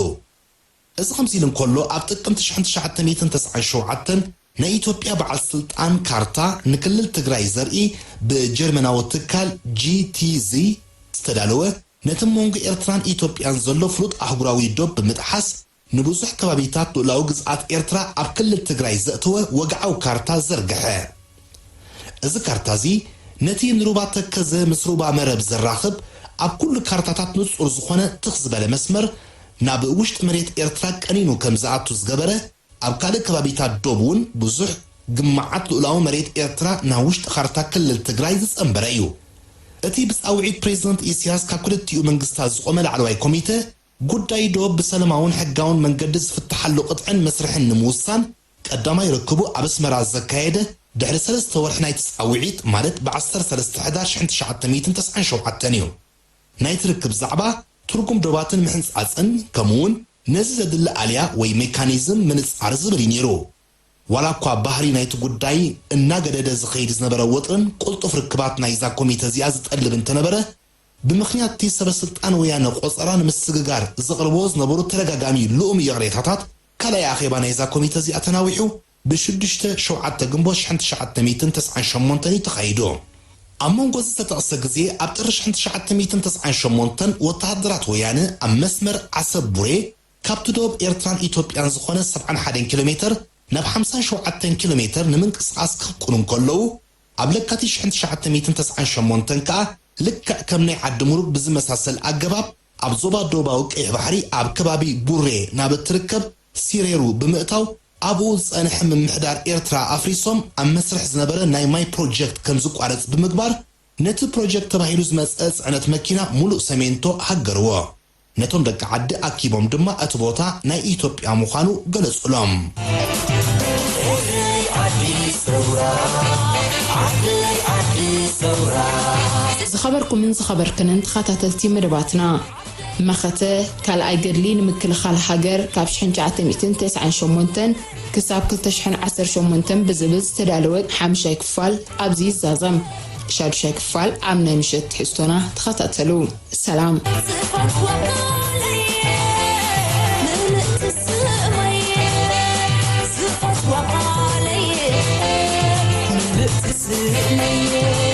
እዚ ከምዚ ኢሉ እንከሎ፣ ኣብ ጥቅምቲ ሽሕን ትሽዓተ ሚእትን ተስዓን ሸውዓተን ናይ ኢትዮጵያ በዓል ስልጣን ካርታ ንክልል ትግራይ ዘርኢ ብጀርመናዊ ትካል ጂ ቲ ዚ ዝተዳለወ፣ ነቲ መንጎ ኤርትራን ኢትዮጵያን ዘሎ ፍሉጥ ኣህጉራዊ ዶብ ብምጥሓስ፣ ንብዙሕ ከባቢታት ልኡላዊ ግዝኣት ኤርትራ ኣብ ክልል ትግራይ ዘእተወ ወግዓዊ ካርታ ዘርግሐ። እዚ ካርታ እዚ፣ ነቲ ንሩባ ተከዘ ምስ ሩባ መረብ ዘራኽብ፣ ኣብ ኩሉ ካርታታት ንጹር ዝኾነ ትኽ ዝበለ መስመር፣ ናብ ውሽጢ መሬት ኤርትራ ቀኒኑ ከም ዝኣቱ ዝገበረ፣ ኣብ ካልእ ከባቢታት ዶብ እውን ብዙሕ ግማዓት ልኡላዊ መሬት ኤርትራ ናብ ውሽጢ ካርታ ክልል ትግራይ ዝጸንበረ እዩ። እቲ ብጻውዒት ፕሬዝደንት ኢሳያስ ካብ ክልቲኡ መንግስታት ዝቖመ ላዕለዋይ ኮሚተ፣ ጉዳይ ዶብ ብሰለማውን ሕጋውን መንገዲ ዝፍትሓሉ ቅጥዕን መስርሕን ንምውሳን ቀዳማይ ርክቡ ኣብ ኣስመራ ዘካየደ፣ ድሕሪ ሰለስተ ወርሒ ናይቲ ጻውዒት፣ ማለት ብ ዓሰርተ ሰለስተ ሕዳር ሽሕን ትሽዓተ ሚእትን ተስዓን ሸውዓተን እዩ። ናይቲ ርክብ ዛዕባ ትርጉም ዶባትን ምሕንጻጽን፣ ከምኡውን ነዚ ዘድሊ ኣልያ ወይ ሜካኒዝም ምንጻር ዝብል እዩ ነይሩ። ዋላ እኳ ባህሪ ናይቲ ጉዳይ እናገደደ ዝኸይድ ዝነበረ ወጥርን ቅልጡፍ ርክባት ናይዛ ኮሚተ እዚኣ ዝጠልብ እንተነበረ፣ ብምኽንያት እቲ ሰበ ስልጣን ወያነ ቆጸራ ንምስግጋር ዘቕርብዎ ዝነበሩ ተደጋጋሚ ልኡም ይቕሬታታት፣ ካልኣይ ኣኼባ ናይዛ ኮሚተ እዚኣ ተናዊሑ፣ ብ ሽዱሽተ ሸውዓተ ግንቦት ሽሕን ትሽዓተ ሚእትን ተስዓን ሸሞንተን እዩ ተኻይዱ። ኣብ መንጎ እዚ ዝተጠቕሰ ግዜ፣ ኣብ ጥሪ ሽሕን ትሽዓተ ሚእትን ተስዓን ሸሞንተን ወተሃደራት ወያነ ኣብ መስመር ዓሰብ ቡሬ፣ ካብቲ ዶብ ኤርትራን ኢትዮጵያን ዝኾነ ሰብዓን ሓደን ኪሎ ሜተር ናብ ሓምሳን ሸውዓተን ኪሎ ሜተር ንምንቅስቓስ ክፍቅኑ እንከለዉ፣ ኣብ ለካቲት ሽሕን ትሽዓተ ሚእትን ተስዓን ሸሞንተን ከኣ ልክዕ ከም ናይ ዓዲ ሙሩግ ብዝመሳሰል ኣገባብ ኣብ ዞባ ዶባዊ ቀይሕ ባሕሪ ኣብ ከባቢ ቡሬ ናብ እትርከብ ሲሬሩ ብምእታው ኣብኡ ዝጸንሐ ምምሕዳር ኤርትራ ኣፍሪሶም ኣብ መስርሕ ዝነበረ ናይ ማይ ፕሮጀክት ከም ዝቋረጽ ብምግባር ነቲ ፕሮጀክት ተባሂሉ ዝመጸ ጽዕነት መኪና ሙሉእ ሰሜንቶ ሃገርዎ። ነቶም ደቂ ዓዲ ኣኪቦም ድማ እቲ ቦታ ናይ ኢትዮጵያ ምዃኑ ገለጹሎም። ዝኸበርኩምን ዝኸበርክንን ተኸታተልቲ መደባትና፣ መኸተ ካልኣይ ገድሊ ንምክልኻል ሃገር ካብ ሽሕን ትሽዓተ ሚእትን ተስዓን ሸሞንተን ክሳብ ክልተ ሽሕን ዓሰርተ ሸሞንተን ብዝብል ዝተዳለወ ሓምሻይ ክፋል ኣብዚ ይዛዘም። ሻዱሻይ ክፋል ኣብ ናይ ምሸት ትሕዝቶና ተኸታተሉ። ሰላም። ዝፈትዋ ቃለይ፣ ምልእቲ ስመይ፣ ዝፈትዋ ቃለይ፣ ምልእቲ ስመይ።